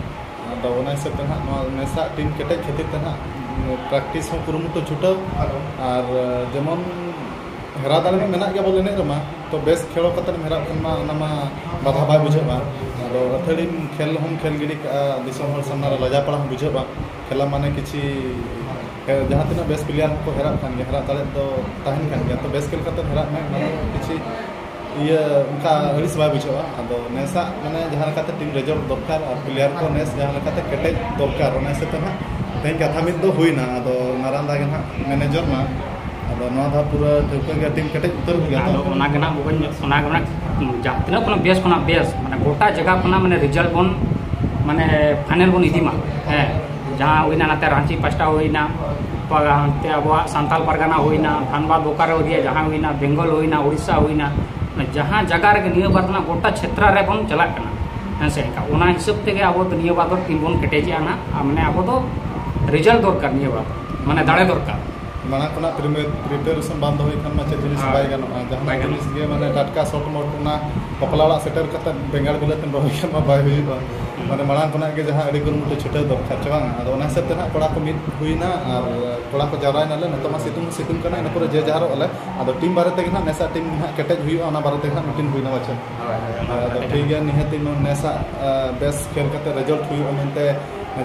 ᱟᱫᱚ ᱚᱱᱟ ᱦᱤᱥᱟᱹᱵ ᱛᱮ ᱱᱟᱦᱟᱜ ᱱᱚᱣᱟ ᱱᱮᱥᱟᱜ ᱴᱤᱢ ᱠᱮᱴᱮᱡ ᱠᱷᱟᱹᱛᱤᱨ ᱛᱮ ᱱᱟᱦᱟᱜ ᱯᱨᱮᱠᱴᱤᱥ ᱦᱚᱸ ᱠᱩᱨᱩᱢᱩᱴᱩ ᱪᱷᱩᱴᱟᱹᱣ, ᱟᱨ ᱡᱮᱢᱚᱱ ᱦᱮᱨᱟᱣ ᱫᱟᱲᱮ ᱢᱟ ᱢᱮᱱᱟᱜ ᱜᱮᱭᱟ ᱵᱚᱞ ᱮᱱᱮᱡ ᱨᱮᱢᱟ, ᱛᱚ ᱵᱮᱥ ᱠᱷᱮᱞ ᱠᱟᱛᱮᱢ ᱦᱮᱨᱟᱜ ᱠᱷᱟᱱ ᱢᱟ ᱚᱱᱟ ᱢᱟ ᱵᱟᱫᱷᱟ ᱵᱟᱭ ᱵᱩᱡᱷᱟᱹᱜᱼᱟ᱾ ᱟᱫᱚ ᱟᱹᱛᱷᱟᱹᱲᱤᱢ ᱠᱷᱮᱞ ᱦᱚᱸᱢ ᱠᱷᱮᱞ ᱜᱤᱰᱤ ᱠᱟᱜᱼᱟ, ᱫᱤᱥᱚᱢ ᱦᱚᱲ ᱥᱟᱢᱱᱟ ᱨᱮ ᱞᱟᱡᱟ ᱯᱟᱲᱟ ᱦᱚᱸ ᱵᱩᱡᱷᱟᱹᱜᱼᱟ᱾ ᱠᱷᱮᱞᱟ ᱢᱟᱱᱮ ᱠᱤᱪᱷᱤ ᱡᱟᱦᱟᱸ ᱛᱤᱱᱟᱹᱜ ᱵᱮᱥ ᱯᱞᱮᱭᱟᱨ ᱦᱚᱸᱠᱚ ᱦᱮᱨᱟᱜ ᱠᱟᱱ ᱜᱮᱭᱟ, ᱦᱮᱨᱟᱜ ᱫᱟᱲᱮ ᱫᱚ ᱛᱟᱦᱮᱱ ᱠᱟᱱ ᱜᱮᱭᱟ, ᱛᱚ ᱵᱮᱥ ᱠᱷᱮᱞ ᱠᱟᱛᱮ ᱦᱮᱨᱟᱜ ᱢᱮ, ᱚᱱᱟ ᱫᱚ ᱠᱤᱪᱷᱤ ᱤᱭᱟᱹ ᱚᱱᱠᱟ ᱟᱹᱲᱤᱥ ᱵᱟᱭ ᱵᱩᱡᱷᱟᱹᱜᱼᱟ᱾ ᱟᱫᱚ ᱱᱮᱥᱟᱜ ᱢᱟᱱᱮ ᱡᱟᱦᱟᱸ ᱞᱮᱠᱟᱛᱮ ᱴᱤᱢ ᱨᱮᱡᱚᱞᱴ ᱫᱚᱨᱠᱟᱨ ᱟᱨ ᱯᱞᱮᱭᱟᱨ ᱠᱚ ᱱᱮᱥ ᱡᱟᱦᱟᱸ ᱞᱮᱠᱟᱛᱮ ᱠᱮᱴᱮᱡ ᱫᱚᱨᱠᱟᱨ, ᱚᱱᱟ ᱦᱤᱥᱟᱹᱵ ᱛᱮ ᱱᱟᱦᱟᱜ ᱛᱮᱦᱮᱧ ᱠᱟᱛᱷᱟ ᱢᱤᱫ ᱫᱚ ᱦᱩᱭᱱᱟ᱾ ᱟᱫᱚ ᱱᱟᱨᱟᱱᱫᱟ ᱜᱮ ᱱᱟᱦᱟᱜ ᱢᱮᱱᱮᱡᱚᱨ ᱢᱟ, ᱟᱫᱚ ᱱᱚᱣᱟ ᱫᱷᱟᱣ ᱯᱩᱨᱟᱹ ᱴᱷᱟᱹᱣᱠᱟᱹ ᱜᱮ ᱴᱤᱢ ᱠᱮᱴᱮᱡ ᱩᱛᱟᱹᱨ ᱜᱮᱭᱟ ᱛᱚ? ᱟᱫᱚ ᱚᱱᱟ ᱜᱮ ᱱᱟᱦᱟᱜ ᱵᱚᱠᱚᱧ, ᱚᱱᱟ ᱜᱮ ᱱᱟᱦᱟᱜ ᱡᱟᱦᱟᱸ ᱛᱤᱱᱟᱹᱜ ᱠᱷᱚᱱᱟᱜ ᱵᱮᱥ ᱠᱷᱚᱱᱟᱜ ᱵᱮᱥ, ᱢᱟᱱᱮ ᱜᱚᱴᱟ ᱡᱟᱭᱜᱟ ᱠᱷᱚᱱᱟᱜ ᱢᱟᱱᱮ ᱨᱮᱡᱟᱞᱴ ᱵᱚᱱ ᱢᱟᱱᱮ ᱯᱷᱟᱭᱱᱮᱞ ᱵᱚᱱ ᱤᱫᱤ ᱢᱟ᱾ ᱦᱮᱸ, ᱡᱟᱦᱟᱸ ᱦᱩᱭᱱᱟ ᱱᱟᱛᱮ ᱨᱟᱺᱪᱤ ᱯᱟᱥᱴᱟ ᱦᱩᱭᱱᱟ, ᱦᱟᱱᱛᱮ ᱟᱵᱚᱣᱟᱜ ᱥᱟᱱᱛᱟᱞ ᱯᱟᱨᱜᱟᱱᱟ ᱦᱩᱭᱱᱟ, ᱫᱷᱟᱱᱵᱟᱫᱽ ᱵᱳᱠᱟᱨᱳ ᱮᱨᱤᱭᱟ ᱡᱟᱦᱟᱸ ᱦᱩᱭᱱᱟ, ᱵᱮᱝᱜᱚᱞ ᱦᱩᱭᱱᱟ, ᱩᱲᱤᱥᱥᱟ ᱦᱩᱭᱱᱟ, ᱡᱟᱦᱟᱸ ᱡᱟᱭᱜᱟ ᱨᱮᱜᱮ ᱱᱤᱭᱟᱹ ᱵᱟᱨ ᱫᱚ ᱱᱟᱜ ᱜᱚᱴᱟ ᱪᱷᱮᱛᱨᱟ ᱨᱮᱵᱚᱱ ᱪᱟᱞᱟᱜ ᱠᱟᱱᱟ, ᱦᱮᱸ ᱥᱮ? ᱮᱱᱠᱷᱟᱱ ᱚᱱᱟ ᱦᱤᱥᱟᱹᱵ ᱛᱮᱜᱮ ᱟᱵᱚ ᱫᱚ ᱱᱤᱭᱟᱹ ᱵᱟᱨ ᱫᱚ ᱴᱤᱢ ᱵᱚᱱ ᱠᱮᱴᱮᱡᱮᱜᱼᱟ ᱱᱟᱜ᱾ ᱟᱨ ᱢᱟᱱᱮ ᱟᱵᱚ ᱫᱚ ᱨᱮᱡᱟᱞᱴ ᱫᱚᱨᱠᱟᱨ ᱱᱤᱭᱟᱹ ᱵᱟᱨ ᱫᱚ, ᱢᱟᱱᱮ ᱫᱟᱲᱮ ᱫᱚᱨᱠᱟᱨ᱾ ᱢᱟᱲᱟᱝ ᱠᱷᱚᱱᱟᱜ ᱯᱨᱤᱢᱮ-, ᱯᱨᱤᱯᱟᱨᱮᱥᱚᱱ ᱵᱟᱝ ᱫᱚᱦᱚ ᱦᱩᱭ ᱠᱷᱟᱱ ᱢᱟ ᱪᱮᱫ ᱡᱤᱱᱤᱥ ᱦᱳᱭ᱾ ᱵᱟᱭ ᱜᱟᱱᱚᱜᱼᱟ᱾ ᱡᱟᱦᱟᱱᱟᱜ ᱵᱟᱭ ᱜᱟᱱᱚᱜᱼᱟ᱾ ᱡᱤᱱᱤᱥ ᱜᱮ ᱢᱟᱱᱮ ᱴᱟᱴᱠᱟ ᱥᱚᱴ ᱢᱚᱴ ᱚᱱᱟ ᱵᱟᱯᱞᱟ ᱚᱲᱟᱜ ᱥᱮᱴᱮᱨ ᱠᱟᱛᱮ ᱵᱮᱸᱜᱟᱲ ᱵᱤᱞᱟᱹᱛᱤᱢ ᱨᱚᱦᱚᱭ ᱠᱷᱟᱱ ᱢᱟ ᱵᱟᱭ ᱦᱩᱭᱩᱜᱼᱟ᱾ ᱦᱩᱸ᱾ ᱢᱟᱱᱮ ᱢᱟᱲᱟᱝ ᱠᱷᱚᱱᱟᱜ ᱜᱮ ᱡᱟᱦᱟᱸ ᱟᱹᱰᱤ ᱠᱩᱨᱩᱢᱩᱴᱩ ᱪᱷᱩᱴᱟᱹᱣ ᱫᱚᱨᱠᱟᱨ ᱪᱮ ᱵᱟᱝ? ᱟᱫᱚ ᱚᱱᱟ ᱦᱤᱥᱟᱹᱵ ᱛᱮ ᱱᱟᱦᱟᱜ ᱠᱚᱲᱟ ᱠᱚ ᱢᱤᱫ ᱦᱩᱭᱱᱟ ᱟᱨ ᱠᱚᱲᱟ ᱠᱚ ᱡᱟᱣᱨᱟᱭ ᱱᱟᱞᱮ᱾ ᱱᱤᱛᱚᱜ ᱢᱟ ᱥᱤᱛᱩᱝ ᱦᱚᱸ ᱥᱤᱛᱩᱝ ᱠᱟᱱᱟ, ᱤᱱᱟᱹ ᱯᱚᱨᱮ ᱡᱮ ᱡᱟᱦᱟᱨᱚᱜ ᱟᱞᱮ᱾ ᱟᱫᱚ ᱴᱤᱢ ᱵᱟᱨᱮ ᱛᱮᱜᱮ ᱱᱟᱦᱟᱜ ᱱᱮᱥᱟᱜ ᱴᱤᱢ ᱱᱟᱦᱟᱜ ᱠᱮᱴᱮᱡ ᱦᱩᱭᱩᱜᱼᱟ, ᱚᱱᱟ ᱵᱟᱨᱮ ᱛᱮᱜᱮ ᱱᱟᱦᱟᱜ ᱢᱤᱴᱤᱝ ᱦᱩᱭᱱᱟ, ᱵᱟᱪᱷᱟ? ᱦᱳᱭ, ᱦᱳᱭ, ᱦᱳᱭ, ᱟᱫᱚ ᱠᱮᱴᱮᱡ ᱴᱷᱤᱠ ᱜᱮᱭᱟ, ᱱᱤᱦᱟᱹᱛᱤ ᱱᱚᱣᱟ ᱱᱮᱥᱟᱜ, ᱟ, ᱵᱮᱥ ᱠᱷᱮᱞ ᱠᱟᱛᱮ ᱨᱮᱡᱟᱞᱴ ᱦᱩᱭᱩᱜᱼᱟ ᱢᱮᱱᱛᱮ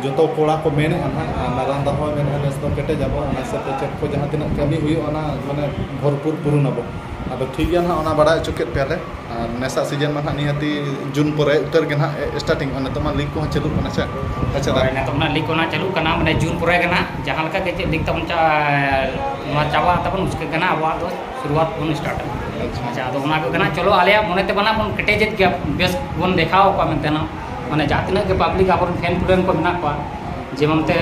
ᱡᱚᱛᱚ ᱠᱚᱲᱟ ᱠᱚ ᱢᱮᱱᱮᱫᱼᱟ ᱱᱟᱦᱟᱜ, ᱟᱨ ᱱᱟᱨᱟᱱᱫᱟ ᱦᱚᱸᱭ ᱢᱮᱱᱮᱫᱼᱟ ᱱᱮᱥ ᱫᱚ ᱠᱮᱴᱮᱡ ᱟᱵᱚ, ᱚᱱᱟ ᱦᱤᱥᱟᱹᱵ ᱛᱮ ᱪᱮᱫ ᱠᱚ ᱡᱟᱦᱟᱸ ᱛᱤᱱᱟᱹᱜ ᱠᱟᱹᱢᱤ ᱦᱩᱭᱩᱜᱼᱟ ᱚᱱᱟ ᱢᱟᱱᱮ ᱵᱷᱚᱨᱯᱩᱨ ᱯᱩᱨᱩᱱ ᱟᱵᱚ᱾ ᱟᱫᱚ ᱴᱷᱤᱠ ᱜᱮᱭᱟ ᱱᱟᱦᱟᱜ, ᱚᱱᱟ ᱵᱟᱲᱟᱭ ᱦᱚᱪᱚ ᱠᱮᱫ ᱯᱮᱭᱟᱞᱮ᱾ ᱟᱨ ᱱᱮᱥᱟᱜ ᱥᱤᱡᱮᱱ ᱢᱟ ᱱᱟᱦᱟᱜ ᱱᱤᱦᱟᱹᱛᱤ ᱡᱩᱱ ᱯᱚᱨᱮ ᱩᱛᱟᱹᱨ ᱜᱮ ᱱᱟᱦᱟᱜ ᱮ-, ᱥᱴᱟᱨᱴᱤᱝᱚᱜᱼᱟ᱾ ᱱᱤᱛᱚᱜ ᱢᱟ ᱞᱤᱜᱽ ᱠᱚᱦᱚᱸ ᱪᱟᱹᱞᱩᱜ ᱠᱟᱱᱟ ᱥᱮ? ᱟᱪᱪᱷᱟ, ᱫᱟ᱾ ᱦᱳᱭ, ᱱᱤᱛᱚᱜ ᱢᱟ ᱞᱤᱜᱽ ᱠᱚ ᱱᱟᱦᱟᱜ ᱪᱟᱹᱞᱩᱜ ᱠᱟᱱᱟ, ᱢᱟᱱᱮ ᱡᱩᱱ ᱯᱚᱨᱮ ᱜᱮ ᱱᱟᱦᱟᱜ ᱡᱟᱦᱟᱸ ᱞᱮᱠᱟ ᱜᱮ ᱪᱮᱫ ᱞᱤᱜᱽ ᱛᱟᱵᱚᱱ ᱪᱟ-, ᱱᱚᱣᱟ ᱪᱟᱵᱟᱜ ᱛᱟᱵᱚᱱ, ᱩᱥᱠᱮ ᱜᱮ ᱱᱟᱦᱟᱜ ᱟᱵᱚᱣᱟᱜ ᱫᱚ ᱥᱩᱨᱩᱣᱟᱛ ᱵᱚᱱ ᱥᱴᱟᱨᱴᱟ᱾ ᱟᱪᱪᱷᱟ᱾ ᱟᱪᱪᱷᱟ, ᱟᱫᱚ ᱚᱱᱟ ᱠᱚᱜᱮ ᱱᱟᱦᱟᱜ, ᱪᱚᱞᱚ, ᱟᱞᱮᱭᱟᱜ ᱢᱚᱱᱮ ᱛᱮ ᱢᱟ ᱱᱟᱦᱟᱜ ᱵᱚᱱ ᱠᱮᱴᱮᱡᱮᱫ ᱜᱮᱭᱟ, ᱵᱮᱥ ᱵᱚᱱ ᱫᱮᱠᱷᱟᱣ ᱟᱠᱚᱣᱟ ᱢᱮᱱᱛᱮ ᱱᱟᱦᱟᱜ, ᱢᱟᱱᱮ ᱡᱟᱦᱟᱸ ᱛᱤᱱᱟᱹᱜ ᱜᱮ ᱯᱟᱵᱽᱞᱤᱠ ᱟᱵᱚᱨᱮᱱ ᱯᱷᱮᱱ ᱯᱷᱚᱞᱳᱭᱟᱨ ᱠᱚ ᱢᱮᱱᱟᱜ ᱠᱚᱣᱟ, ᱡᱮᱢᱚᱱ ᱛᱮ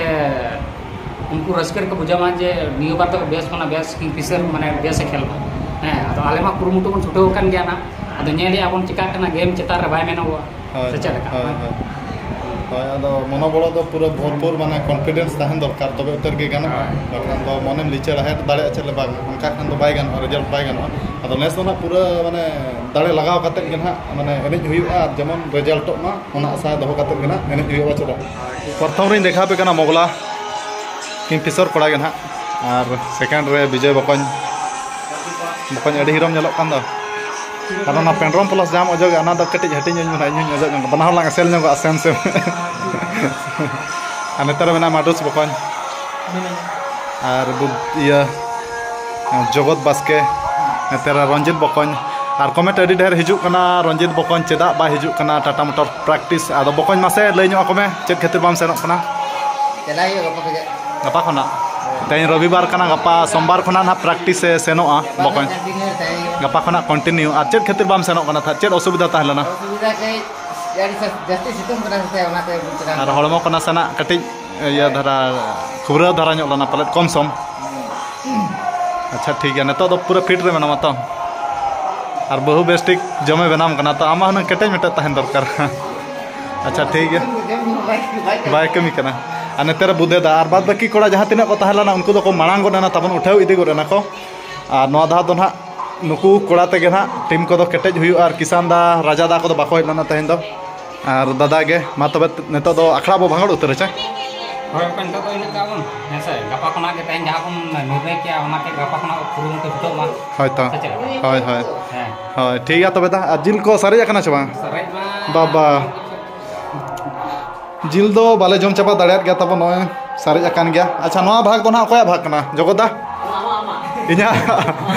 ᱩᱱᱠᱩ ᱨᱟᱹᱥᱠᱟᱹ ᱨᱮᱠᱚ ᱵᱩᱡᱷᱟᱹᱣ ᱢᱟ ᱡᱮ ᱱᱤᱭᱟᱹ ᱵᱟᱨ ᱫᱚ ᱵᱮᱥ ᱠᱷᱚᱱᱟᱜ ᱵᱮᱥ ᱠᱤᱝᱯᱷᱤᱥᱟᱨ ᱢᱟᱱᱮ ᱵᱮᱥ ᱮ ᱠᱷᱮᱞ ᱢᱟ᱾ ᱦᱮᱸ, ᱟᱫᱚ ᱟᱞᱮ ᱢᱟ ᱠᱩᱨᱩᱢᱩᱴᱩ ᱵᱚᱱ ᱪᱷᱩᱴᱟᱹᱣ ᱟᱠᱟᱱ ᱜᱮᱭᱟ ᱱᱟᱦᱟᱜ, ᱟᱫᱚ ᱧᱮᱞᱮᱫᱼᱟ ᱵᱚᱱ ᱪᱤᱠᱟᱹᱜ ᱠᱟᱱᱟ, ᱜᱮᱢ ᱪᱮᱛᱟᱱ ᱨᱮ ᱵᱟᱭ ᱢᱮᱱᱚᱜᱚᱜᱼᱟ᱾ ᱦᱳᱭ, ᱥᱮ ᱪᱮᱫ ᱞᱮᱠᱟ? ᱦᱳᱭ, ᱦᱳᱭ᱾ ᱦᱳᱭ, ᱟᱫᱚ ᱢᱚᱱᱳᱵᱚᱞᱚ ᱫᱚ ᱯᱩᱨᱟᱹ ᱵᱷᱚᱨᱯᱩᱨ, ᱢᱟᱱᱮ, ᱠᱚᱱᱯᱷᱤᱰᱮᱱᱥ ᱛᱟᱦᱮᱱ ᱫᱚᱨᱠᱟᱨ, ᱛᱚᱵᱮ ᱩᱛᱟᱹᱨ ᱜᱮ ᱜᱟᱱᱚᱜᱼᱟ᱾ ᱦᱳᱭ᱾ ᱵᱟᱠᱷᱟᱱ ᱫᱚ ᱢᱚᱱᱮᱢ ᱞᱤᱪᱟᱹᱲᱟ, ᱦᱮᱸ, ᱫᱟᱲᱮᱭᱟᱜᱼᱟ ᱪᱮᱫ ᱞᱮ ᱵᱟᱝ, ᱚᱱᱠᱟ ᱠᱷᱟᱱ ᱫᱚ ᱵᱟᱭ ᱜᱟᱱᱚᱜᱼᱟ, ᱨᱮᱡᱟᱞᱴ ᱵᱟᱭ ᱜᱟᱱᱚᱜᱼᱟ᱾ ᱟᱫᱚ ᱱᱮᱥ ᱫᱚ ᱱᱟᱦᱟᱜ ᱯᱩᱨᱟᱹ, ᱢᱟᱱᱮ, ᱫᱟᱲᱮ ᱞᱟᱜᱟᱣ ᱠᱟᱛᱮᱫ ᱜᱮ ᱱᱟᱦᱟᱜ, ᱢᱟᱱᱮ, ᱮᱱᱮᱡ ᱦᱩᱭᱩᱜᱼᱟ, ᱟᱨ ᱡᱮᱢᱚᱱ ᱨᱮᱡᱟᱞᱴᱚᱜ ᱢᱟ, ᱚᱱᱟ ᱟᱥᱟ ᱫᱚᱦᱚ ᱠᱟᱛᱮᱫ ᱜᱮ ᱱᱟᱦᱟᱜ ᱮᱱᱮᱡ ᱦᱩᱭᱩᱜᱼᱟ, ᱪᱮᱫᱟᱜ? ᱯᱨᱚᱛᱷᱚᱢ ᱨᱤᱧ ᱫᱮᱠᱷᱟᱣ ᱟᱯᱮ ᱠᱟᱱᱟ ᱢᱚᱜᱽᱞᱟ ᱠᱤᱝᱯᱷᱤᱥᱚᱨ ᱠᱚᱲᱟ ᱜᱮ ᱱᱟᱦᱟᱜ, ᱟᱨ ᱥᱮᱠᱮᱱᱰ ᱨᱮ ᱵᱤᱡᱚᱭ ᱵᱚᱠᱚᱧ᱾ ᱵᱚᱠᱚᱧ ᱟᱹᱰᱤ ᱦᱤᱨᱚᱢ ᱧᱮᱞᱚᱜ ᱠᱟᱱ ᱫᱚ᱾ ᱟᱫᱚ ᱚᱱᱟ ᱯᱮᱱᱰᱨᱚᱢ ᱯᱞᱟᱥ ᱡᱟᱦᱟᱸᱢ ᱚᱡᱚᱜᱮᱜᱼᱟ, ᱚᱱᱟ ᱫᱚ ᱠᱟᱹᱴᱤᱡ ᱦᱟᱹᱴᱤᱧ ᱟᱹᱧ ᱢᱮ ᱱᱟᱦᱟᱜ, ᱤᱧ ᱦᱚᱸᱧ ᱚᱡᱚᱜ ᱧᱚᱜᱟ, ᱵᱟᱱᱟ ᱦᱚᱲ ᱞᱟᱝ ᱮᱥᱮᱞ ᱧᱚᱜᱚᱜᱼᱟ ᱥᱮᱢ ᱥᱮᱢ᱾ ᱟᱨ ᱱᱮᱛᱟᱨ ᱢᱮᱱᱟᱜᱼᱟ ᱢᱟᱰᱩᱥ ᱵᱚᱠᱚᱧ᱾ ᱟᱨ ᱵᱩᱫ-, ᱤᱭᱟᱹ, ᱡᱚᱜᱚᱛ ᱵᱟᱥᱠᱮ, ᱱᱮᱛᱟᱨ ᱨᱚᱧᱡᱤᱛ ᱵᱚᱠᱚᱧ᱾ ᱟᱨ ᱠᱚᱢᱮᱱᱴ ᱟᱹᱰᱤ ᱰᱷᱮᱨ ᱦᱤᱡᱩᱜ ᱠᱟᱱᱟ, "ᱨᱚᱧᱡᱤᱛ ᱵᱚᱠᱚᱧ ᱪᱮᱫᱟᱜ ᱵᱟᱭ ᱦᱤᱡᱩᱜ ᱠᱟᱱᱟ ᱴᱟᱴᱟ ᱢᱚᱴᱚᱨ ᱯᱨᱮᱠᱴᱤᱥ?" ᱟᱫᱚ ᱵᱚᱠᱚᱧ, ᱢᱟᱥᱮ ᱞᱟᱹᱭ ᱧᱚᱜ ᱟᱠᱚ ᱢᱮ, ᱪᱮᱫ ᱠᱷᱟᱹᱛᱤᱨ ᱵᱟᱢ ᱥᱮᱱᱚᱜ ᱠᱟᱱᱟ? ᱪᱟᱞᱟᱜ ᱦᱩᱭᱩᱜᱼᱟ ᱜᱟᱯᱟ ᱠᱷᱚᱱᱟᱜ᱾ ᱜᱟᱯᱟ ᱠᱷᱚᱱᱟᱜ? ᱦᱳᱭ᱾ ᱛᱮᱦᱮᱧ ᱨᱚᱵᱤᱵᱟᱨ ᱠᱟᱱᱟ, ᱜᱟᱯᱟ ᱥᱳᱢᱵᱟᱨ ᱠᱷᱚᱱᱟᱜ ᱱᱟᱦᱟᱜ ᱯᱨᱮᱠᱴᱤᱥ ᱮ ᱥᱮᱱᱚᱜᱼᱟ ᱜᱟᱯᱟ ᱵᱚᱠᱚᱧ᱾ ᱠᱷᱚᱱᱟᱜ ᱠᱚᱱᱴᱤᱱᱤᱭᱩ ᱛᱟᱦᱮᱸ ᱦᱩᱭᱩᱜᱼᱟ᱾ ᱜᱟᱯᱟ ᱠᱷᱚᱱᱟᱜ ᱠᱚᱱᱴᱤᱱᱤᱭᱩ᱾ ᱟᱨ ᱪᱮᱫ ᱠᱷᱟᱹᱛᱤᱨ ᱵᱟᱢ ᱥᱮᱱᱚᱜ ᱠᱟᱱᱟ ᱛᱟᱦᱮᱸᱫ? ᱪᱮᱫ ᱚᱥᱩᱵᱤᱫᱷᱟ ᱛᱟᱦᱮᱸ ᱞᱮᱱᱟ? ᱚᱥᱩᱵᱤᱫᱷᱟ ᱠᱟᱹᱡ ᱟᱹᱰᱤ ᱡᱟᱹᱥ-, ᱡᱟᱹᱥᱛᱤ ᱥᱤᱛᱩᱝ ᱠᱟᱱᱟ ᱥᱮ, ᱚᱱᱟᱛᱮ ᱵᱟᱹᱧ ᱪᱟᱞᱟᱣ ᱟᱨ ᱠᱟᱱᱟ᱾ ᱦᱚᱲᱢᱚ ᱠᱚ ᱱᱟᱥᱮᱱᱟᱜ ᱠᱟᱹᱴᱤᱡ ᱤᱭᱟᱹ ᱫᱷᱟᱨᱟ, ᱠᱷᱩᱵᱽᱨᱟᱹ ᱫᱷᱟᱨᱟ ᱧᱚᱜ ᱞᱮᱱᱟ ᱯᱟᱞᱮᱫ, ᱠᱚᱢ ᱥᱚᱢ᱾ ᱟᱪᱪᱷᱟ, ᱴᱷᱤᱠ ᱜᱮᱭᱟ, ᱱᱤᱛᱚᱜ ᱫᱚ ᱯᱩᱨᱟᱹ ᱯᱷᱤᱴ ᱨᱮ ᱢᱮᱱᱟᱢᱟ ᱛᱚ? ᱟᱨ ᱵᱟᱹᱦᱩ ᱵᱮᱥ ᱴᱷᱤᱠ ᱡᱚᱢᱮ ᱵᱮᱱᱟᱣ ᱠᱟᱱᱟ ᱛᱚ? ᱟᱢᱟᱜ ᱦᱩᱱᱟᱹᱝ ᱠᱮᱴᱮᱡ ᱢᱮᱴᱮᱡ ᱛᱟᱦᱮᱱ ᱫᱚᱨᱠᱟᱨ᱾ ᱟᱪᱪᱷᱟ, ᱴᱷᱤᱠ ᱜᱮᱭᱟ᱾ ᱵᱟᱭ ᱠᱟᱹᱢᱤ ᱠᱟᱱᱟ᱾ ᱟᱨ ᱱᱚᱛᱮ ᱨᱮ ᱵᱩᱫᱷᱮ ᱫᱟ ᱟᱨ ᱵᱟᱫ ᱵᱟᱹᱠᱤ ᱠᱚᱲᱟ ᱡᱟᱦᱟᱸ ᱛᱤᱱᱟᱹᱜ ᱠᱚ ᱛᱟᱦᱮᱸ ᱞᱮᱱᱟ, ᱩᱱᱠᱩ ᱫᱚᱠᱚ ᱢᱟᱲᱟᱝ ᱜᱚᱫ ᱮᱱᱟ ᱛᱟᱵᱚᱱ, ᱩᱴᱷᱟᱹᱣ ᱤᱫᱤ ᱜᱚᱫ ᱮᱱᱟ ᱠᱚ᱾ ᱟᱨ ᱱᱚᱣᱟ ᱫᱷᱟᱣ ᱫᱚ ᱱᱟᱦᱟᱜ ᱱᱩᱠᱩ ᱠᱚᱲᱟ ᱛᱮᱜᱮ ᱱᱟᱦᱟᱜ ᱴᱤᱢ ᱠᱚᱫᱚ ᱠᱮᱴᱮᱡ ᱦᱩᱭᱩᱜᱼᱟ᱾ ᱟᱨ ᱠᱤᱥᱟᱱ ᱫᱟ, ᱨᱟᱡᱟ ᱫᱟ ᱠᱚᱫᱚ ᱵᱟᱠᱚ ᱦᱮᱡ ᱞᱮᱱᱟ ᱛᱮᱦᱮᱧ ᱫᱚ᱾ ᱟᱨ ᱫᱟᱫᱟ ᱜᱮ, ᱢᱟ ᱛᱚᱵᱮ ᱱᱤᱛᱚᱜ ᱫᱚ ᱟᱠᱷᱲᱟ ᱵᱚ ᱵᱷᱟᱸᱜᱚᱲ ᱩᱛᱟᱹᱨᱟ ᱪᱮ? ᱦᱳᱭ, ᱚᱠᱟ ᱱᱤᱛᱚᱜ ᱫᱚ ᱤᱱᱟᱹᱜ ᱠᱟᱜ ᱵᱚᱱ, ᱦᱮᱸ ᱥᱮ? ᱜᱟᱯᱟ ᱠᱷᱚᱱᱟᱜ ᱜᱮ ᱛᱮᱦᱮᱧ ᱡᱟᱦᱟᱸ ᱵᱚᱱ ᱱᱤᱨᱱᱚᱭ ᱠᱮᱜᱼᱟ, ᱚᱱᱟ ᱛᱮ ᱜᱟᱯᱟ ᱠᱷᱚᱱᱟᱜ ᱠᱩᱨᱩᱢᱩᱴᱩ ᱪᱷᱩᱴᱟᱹᱣ ᱢᱟ᱾ ᱦᱳᱭ ᱛᱚ᱾ ᱥᱮ ᱪᱮᱫ ᱞᱮᱠᱟ? ᱦᱳᱭ, ᱦᱳᱭ᱾ ᱦᱮᱸ᱾ ᱦᱳᱭ, ᱴᱷᱤᱠ ᱜᱮᱭᱟ ᱛᱚᱵᱮ ᱫᱟ᱾ ᱟᱨ ᱡᱤᱞ ᱠᱚ ᱥᱟᱨᱮᱡ ᱟᱠᱟᱱᱟ ᱥᱮ ᱵᱟᱝ? ᱥᱟᱨᱮᱡ ᱢᱟ ᱵᱟᱵᱟ᱾ ᱡᱤᱞ ᱫᱚ ᱵᱟᱞᱮ ᱡᱚᱢ ᱪᱟᱵᱟ ᱫᱟᱲᱮᱭᱟᱜ ᱜᱮᱭᱟ ᱛᱟᱵᱚ, ᱱᱚᱜᱼᱚᱭ ᱥᱟᱨᱮᱡ ᱟᱠᱟᱱ ᱜᱮᱭᱟ᱾ ᱟᱪᱪᱷᱟ, ᱱᱚᱣᱟ ᱵᱷᱟᱜᱽ ᱫᱚ ᱱᱟᱦᱟᱜ ᱚᱠᱚᱭᱟᱜ ᱵᱷᱟᱜᱽ ᱠᱟᱱᱟ? ᱡᱚᱜᱚᱛ ᱫᱟ? ᱤᱧᱟᱹᱜ?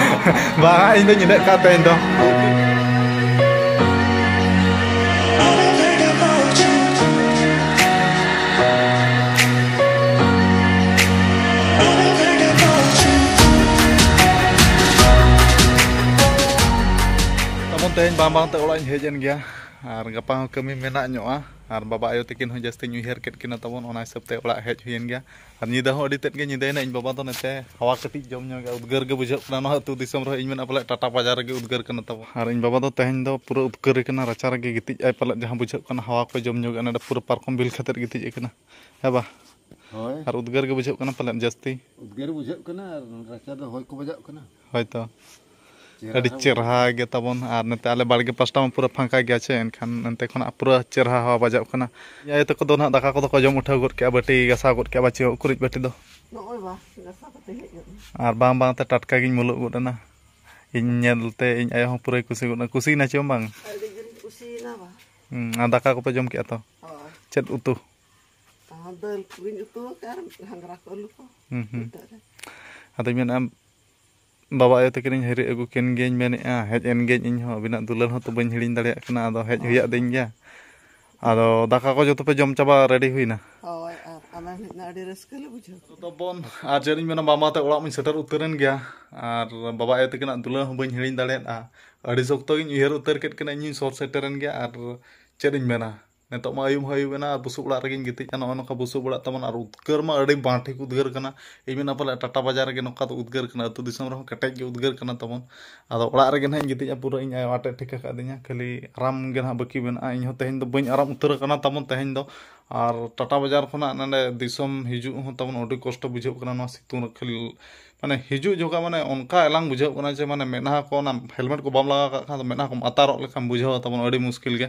ᱵᱟᱝ, ᱤᱧ ᱫᱚᱧ ᱤᱱᱟᱹᱜ ᱠᱟᱜ ᱛᱮ ᱤᱧ ᱫᱚ᱾ ᱛᱟᱵᱚᱱ ᱛᱮᱦᱮᱧ ᱵᱟᱝ ᱵᱟᱝ ᱛᱮ ᱚᱲᱟᱜ ᱤᱧ ᱦᱮᱡ ᱮᱱ ᱜᱮᱭᱟ, ᱟᱨ ᱜᱟᱯᱟ ᱦᱚᱸ ᱠᱟᱹᱢᱤ ᱢᱮᱱᱟᱜ ᱧᱚᱜᱼᱟ, ᱟᱨ ᱵᱟᱵᱟ ᱟᱭᱳ ᱛᱟᱹᱠᱤᱱ ᱦᱚᱸ ᱡᱟᱹᱥᱛᱤᱧ ᱩᱭᱦᱟᱹᱨ ᱠᱮᱫ ᱠᱤᱱᱟ ᱛᱟᱵᱚᱱ, ᱚᱱᱟ ᱦᱤᱥᱟᱹᱵ ᱛᱮ ᱚᱲᱟᱜ ᱦᱮᱡ ᱦᱩᱭᱮᱱ ᱜᱮᱭᱟ᱾ ᱟᱨ ᱧᱤᱫᱟᱹ ᱦᱚᱸ ᱟᱹᱰᱤ ᱛᱮᱫ ᱜᱮ ᱧᱤᱫᱟᱹᱭᱮᱱᱟ᱾ ᱤᱧ ᱵᱟᱵᱟ ᱫᱚ ᱱᱚᱛᱮ ᱦᱟᱣᱟ ᱠᱟᱹᱴᱤᱡ ᱡᱚᱢ ᱧᱚᱜ ᱜᱮ, ᱩᱫᱽᱜᱟᱹᱨ ᱜᱮ ᱵᱩᱡᱷᱟᱹᱜ ᱠᱟᱱᱟ᱾ ᱱᱚᱣᱟ ᱟᱹᱛᱩ ᱫᱤᱥᱚᱢ ᱨᱮᱦᱚᱸ ᱤᱧ ᱢᱮᱱᱟ ᱯᱟᱞᱮ ᱴᱟᱴᱟ ᱵᱟᱡᱟᱨ ᱨᱮᱜᱮ ᱩᱫᱽᱜᱟᱹᱨ ᱠᱟᱱᱟ ᱛᱟᱵᱚᱱ᱾ ᱟᱨ ᱤᱧ ᱵᱟᱵᱟ ᱫᱚ ᱛᱮᱦᱮᱧ ᱫᱚ ᱯᱩᱨᱟᱹ ᱩᱫᱽᱜᱟᱹᱨ ᱠᱟᱱᱟ, ᱨᱟᱪᱟ ᱨᱮᱜᱮ ᱜᱤᱛᱤᱡ ᱟᱭ ᱯᱟᱞᱮᱫ, ᱡᱟᱦᱟᱸ ᱵᱩᱡᱷᱟᱹᱜ ᱠᱟᱱᱟ ᱦᱟᱣᱟ ᱠᱚ ᱡᱚᱢ ᱧᱚᱜ ᱜᱮ, ᱱᱚᱰᱮ ᱯᱩᱨᱟᱹ ᱯᱟᱨᱠᱚᱢ ᱵᱤᱞ ᱠᱟᱛᱮᱫ ᱜᱤᱛᱤᱡ ᱟᱠᱟᱱᱟ᱾ ᱦᱮᱸ ᱵᱟ? ᱦᱳᱭ᱾ ᱟᱨ ᱩᱫᱽᱜᱟᱹᱨ ᱜᱮ ᱵᱩᱡᱷᱟᱹᱜ ᱠᱟᱱᱟ ᱯᱟᱞᱮᱫ ᱡᱟᱹᱥᱛᱤ᱾ ᱩᱫᱽᱜᱟᱹᱨ ᱵᱩᱡᱷᱟᱹᱜ ᱠᱟᱱᱟ ᱟᱨ ᱨᱟᱪᱟ ᱫᱚ ᱦᱚᱭ ᱠᱚ ᱵᱟᱡᱟᱜ ᱠᱟᱱᱟ᱾ ᱦᱳᱭ ᱛᱚ᱾ ᱪᱮᱦᱨᱟ ᱟᱹᱰᱤ ᱦᱚᱸ ᱪᱮᱦᱨᱟ ᱜᱮ ᱛᱟᱵᱚᱱ᱾ ᱟᱨ ᱱᱚᱛᱮ ᱟᱞᱮ ᱵᱟᱲᱜᱮ ᱯᱟᱥᱴᱟ ᱢᱟ ᱯᱩᱨᱟᱹ ᱯᱷᱟᱸᱠᱟ ᱜᱮᱭᱟ ᱪᱮ, ᱮᱱᱠᱷᱟᱱ ᱚᱱᱛᱮ ᱠᱷᱚᱱᱟᱜ ᱯᱩᱨᱟᱹ ᱪᱮᱦᱨᱟ ᱦᱟᱣᱟ ᱵᱟᱡᱟᱜ ᱠᱟᱱᱟ᱾ ᱟᱭᱳ ᱛᱟᱠᱚ ᱫᱚ ᱱᱟᱦᱟᱜ ᱫᱟᱠᱟ ᱠᱚᱫᱚ ᱠᱚ ᱡᱚᱢ ᱩᱴᱷᱟᱹᱣ ᱜᱚᱫ ᱠᱮᱜᱼᱟ, ᱵᱟᱹᱴᱤ ᱜᱟᱥᱟᱣ ᱜᱚᱫ ᱠᱮᱜᱼᱟ, ᱵᱟᱹᱪᱤ ᱩᱠᱩᱨᱤᱡ ᱵᱟᱹᱴᱤ ᱫᱚ᱾ ᱱᱚᱜᱼᱚᱭ ᱵᱟ, ᱜᱟᱥᱟᱣ ᱠᱟᱛᱮ ᱦᱮᱡ ᱜᱚᱫ ᱮᱱᱟ᱾ ᱟᱨ ᱵᱟᱝ ᱵᱟᱝ ᱛᱮ ᱴᱟᱴᱠᱟ ᱜᱤᱧ ᱢᱩᱞᱩᱜ ᱜᱚᱫ ᱮᱱᱟ᱾ ᱤᱧ ᱧᱮᱞ ᱛᱮ ᱤᱧ ᱟᱭᱳ ᱦᱚᱸ ᱯᱩᱨᱟᱹᱭ ᱠᱩᱥᱤ ᱜᱚᱫ ᱮᱱᱟ᱾ ᱠᱩᱥᱤᱭᱮᱱᱟ ᱪᱮ ᱵᱟᱝ? ᱟᱹᱰᱤ ᱡᱳᱨᱤᱧ ᱠᱩᱥᱤᱭᱮᱱᱟ ᱵᱟ᱾ ᱦᱩᱸ, ᱟᱨ ᱫᱟᱠᱟ ᱠᱚᱯᱮ ᱡᱚᱢ ᱠᱮᱜᱼᱟ ᱛᱚ? ᱦᱳᱭ᱾ ᱪᱮᱫ ᱩᱛᱩ? ᱟᱨ ᱫᱟᱹᱞ ᱠᱚᱜᱤᱧ ᱩᱛᱩ ᱟᱠᱟᱫᱼᱟ ᱟᱨ ᱜᱷᱟᱸᱜᱽᱨᱟ ᱠᱚ ᱟᱹᱞᱩ ᱠᱚ᱾ ᱦᱩᱸ, ᱦᱩᱸ᱾ ᱱᱤᱛᱚᱜ ᱨᱮ᱾ ᱟᱫᱚᱧ ᱢᱮᱱᱮᱫᱼᱟ, ᱵᱟᱵᱟ ᱟᱭᱳ ᱛᱟᱹᱠᱤᱱᱤᱧ ᱦᱤᱨᱤ ᱟᱹᱜᱩ ᱠᱤᱱ ᱜᱤᱭᱟᱹᱧ ᱢᱮᱱᱮᱫᱼᱟ, ᱦᱮᱡ ᱮᱱ ᱜᱤᱭᱟᱹᱧ ᱤᱧ ᱦᱚᱸ, ᱟᱹᱵᱤᱱᱟᱜ ᱫᱩᱞᱟᱹᱲ ᱦᱚᱸ ᱛᱚ ᱵᱟᱹᱧ ᱦᱤᱲᱤᱧ ᱫᱟᱲᱮᱭᱟᱜ ᱠᱟᱱᱟ, ᱟᱫᱚ ᱦᱮᱡ ᱦᱩᱭ ᱟᱹᱫᱤᱧ ᱜᱮᱭᱟ᱾ ᱟᱫᱚ ᱫᱟᱠᱟ ᱠᱚ ᱡᱚᱛᱚ ᱯᱮ ᱡᱚᱢ ᱪᱟᱵᱟ ᱨᱮᱰᱤ ᱦᱩᱭᱱᱟ? ᱦᱳᱭ, ᱟᱨ ᱟᱢᱮᱢ ᱦᱮᱡ ᱮᱱᱟ, ᱟᱹᱰᱤ ᱨᱟᱹᱥᱠᱟᱹ ᱞᱮ ᱵᱩᱡᱷᱟᱹᱣ ᱠᱮᱫᱟ᱾ ᱛᱚᱵᱚᱱ, ᱟᱨ ᱪᱮᱫ ᱤᱧ ᱢᱮᱱᱟ, ᱵᱟᱝ ᱵᱟᱝ ᱛᱮ ᱚᱲᱟᱜ ᱢᱟᱧ ᱥᱮᱴᱮᱨ ᱩᱛᱟᱹᱨᱮᱱ ᱜᱮᱭᱟ, ᱟᱨ ᱵᱟᱵᱟ ᱟᱭᱳ ᱛᱟᱹᱠᱤᱱᱟᱜ ᱫᱩᱞᱟᱹᱲ ᱦᱚᱸ ᱵᱟᱹᱧ ᱦᱤᱲᱤᱧ ᱫᱟᱲᱮᱭᱟᱫᱼᱟ᱾ ᱟᱹᱰᱤ ᱥᱚᱠᱛᱚ ᱜᱤᱧ ᱩᱭᱦᱟᱹᱨ ᱩᱛᱟᱹᱨ ᱠᱮᱫ ᱠᱤᱱᱟ, ᱤᱧ ᱦᱚᱸᱧ ᱥᱚᱨ ᱥᱮᱴᱮᱨᱮᱱ ᱜᱮᱭᱟ, ᱟᱨ ᱪᱮᱫ ᱤᱧ ᱢᱮᱱᱟ, ᱱᱤᱛᱚᱜ ᱢᱟ ᱟᱹᱭᱩᱵ ᱦᱚᱸ ᱟᱹᱭᱩᱵ ᱮᱱᱟ ᱟᱨ ᱵᱩᱥᱩᱵ ᱚᱲᱟᱜ ᱨᱮᱜᱮᱧ ᱜᱤᱛᱤᱡᱼᱟ᱾ ᱱᱚᱜᱼᱚ ᱱᱚᱝᱠᱟ ᱵᱩᱥᱩᱵ ᱚᱲᱟᱜ ᱛᱟᱵᱚᱱ ᱟᱨ ᱩᱫᱽᱜᱟᱹᱨ ᱢᱟ ᱟᱹᱰᱤ ᱵᱟᱝ ᱴᱷᱤᱠ ᱩᱫᱽᱜᱟᱹᱨ ᱠᱟᱱᱟ᱾ ᱤᱧ ᱢᱮᱱᱟ ᱯᱟᱞᱮ ᱴᱟᱴᱟ ᱵᱟᱡᱟᱨ ᱨᱮᱜᱮ ᱱᱚᱝᱠᱟ ᱫᱚ ᱩᱫᱽᱜᱟᱹᱨ ᱠᱟᱱᱟ, ᱟᱹᱛᱩ ᱫᱤᱥᱚᱢ ᱨᱮᱦᱚᱸ ᱠᱮᱴᱮᱡ ᱜᱮ ᱩᱫᱽᱜᱟᱹᱨ ᱠᱟᱱᱟ ᱛᱟᱵᱚᱱ᱾ ᱟᱫᱚ ᱚᱲᱟᱜ ᱨᱮᱜᱮ ᱱᱟᱦᱟᱜ ᱤᱧ ᱜᱤᱛᱤᱡᱼᱟ, ᱯᱩᱨᱟᱹ ᱤᱧ ᱟᱭᱳ ᱟᱴᱮᱫ ᱴᱷᱤᱠ ᱟᱠᱟᱫᱤᱧᱟ, ᱠᱷᱟᱹᱞᱤ ᱟᱨᱟᱢ ᱜᱮ ᱱᱟᱦᱟᱜ ᱵᱟᱹᱠᱤ ᱢᱮᱱᱟᱜᱼᱟ᱾ ᱤᱧ ᱦᱚᱸ ᱛᱮᱦᱮᱧ ᱫᱚ ᱵᱟᱹᱧ ᱟᱨᱟᱢ ᱩᱛᱟᱹᱨ ᱟᱠᱟᱱᱟ ᱛᱟᱵᱚᱱ ᱛᱮᱦᱮᱧ ᱫᱚ᱾ ᱟᱨ ᱴᱟᱴᱟ ᱵᱟᱡᱟᱨ ᱠᱷᱚᱱᱟᱜ ᱱᱚᱰᱮ ᱫᱤᱥᱚᱢ ᱦᱤᱡᱩᱜ ᱦᱚᱸ ᱛᱟᱵᱚᱱ ᱟᱹᱰᱤ ᱠᱚᱥᱴᱚ ᱵᱩᱡᱷᱟᱹᱜ ᱠᱟᱱᱟ ᱱᱚᱣᱟ ᱥᱤᱛᱩᱝ ᱨᱮ᱾ ᱠᱷᱟᱹᱞᱤ ᱢᱟᱱᱮ ᱦᱤᱡᱩᱜ ᱡᱚᱠᱷᱚᱱ ᱢᱟᱱᱮ ᱚᱱᱠᱟ ᱮᱞᱟᱝ ᱵᱩᱡᱷᱟᱹᱜ ᱠᱟᱱᱟ ᱡᱮ ᱢᱟᱱᱮ ᱢᱮᱫᱦᱟ ᱠᱚ ᱚᱱᱟ ᱦᱮᱞᱢᱮᱴ ᱠᱚ ᱵᱟᱢ ᱞᱟᱜᱟᱣ ᱠᱟᱜ ᱠᱷᱟᱱ ᱫᱚ ᱢᱮᱫᱦᱟ ᱠᱚᱢ ᱟᱛᱟᱨᱚᱜ ᱞᱮᱠᱟᱢ ᱵᱩᱡᱷᱟᱹᱣᱟ ᱛᱟᱵᱚᱱ ᱟᱹᱰᱤ ᱢᱩᱥᱠᱤᱞ ᱜᱮ᱾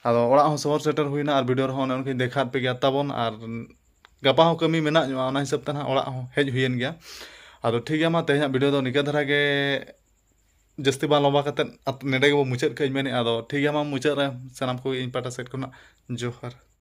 ᱟᱫᱚ ᱚᱲᱟᱜ ᱦᱚᱸ ᱥᱚᱦᱚᱨ ᱥᱮᱴᱮᱨ ᱦᱩᱭᱱᱟ ᱟᱨ ᱵᱷᱤᱰᱤᱭᱳ ᱨᱮᱦᱚᱸ ᱚᱱᱮ ᱚᱱᱠᱟᱧ ᱫᱮᱠᱷᱟᱣᱟᱫ ᱯᱮ ᱜᱮᱭᱟ ᱛᱟᱵᱚᱱ᱾ ᱟᱨ ᱜᱟᱯᱟ ᱦᱚᱸ ᱠᱟᱹᱢᱤ ᱢᱮᱱᱟᱜ ᱧᱚᱜᱼᱟ, ᱚᱱᱟ ᱦᱤᱥᱟᱹᱵ ᱛᱮ ᱱᱟᱦᱟᱜ ᱚᱲᱟᱜ ᱦᱚᱸ ᱦᱮᱡ ᱦᱩᱭᱮᱱ ᱜᱮᱭᱟ᱾ ᱟᱫᱚ ᱴᱷᱤᱠ ᱜᱮᱭᱟ, ᱢᱟ ᱛᱮᱦᱮᱧᱟᱜ ᱵᱷᱤᱰᱤᱭᱳ ᱫᱚ ᱱᱤᱠᱟᱹ ᱫᱷᱟᱨᱟ ᱜᱮ, ᱡᱟᱹᱥᱛᱤ ᱵᱟᱝ ᱞᱚᱢᱵᱟ ᱠᱟᱛᱮᱫ ᱟᱛ-, ᱱᱚᱰᱮ ᱜᱮᱵᱚ ᱢᱩᱪᱟᱹᱫ ᱠᱟᱜᱼᱟᱧ ᱢᱮᱱᱮᱫᱼᱟ᱾ ᱟᱫᱚ ᱴᱷᱤᱠ ᱜᱮᱭᱟ, ᱢᱟ ᱢᱩᱪᱟᱹᱫ ᱨᱮ ᱥᱟᱱᱟᱢ ᱠᱚᱜᱮ ᱤᱧ ᱯᱟᱦᱴᱟ ᱥᱮᱫ ᱠᱷᱚᱱᱟᱜ ᱡᱚᱦᱟᱨ᱾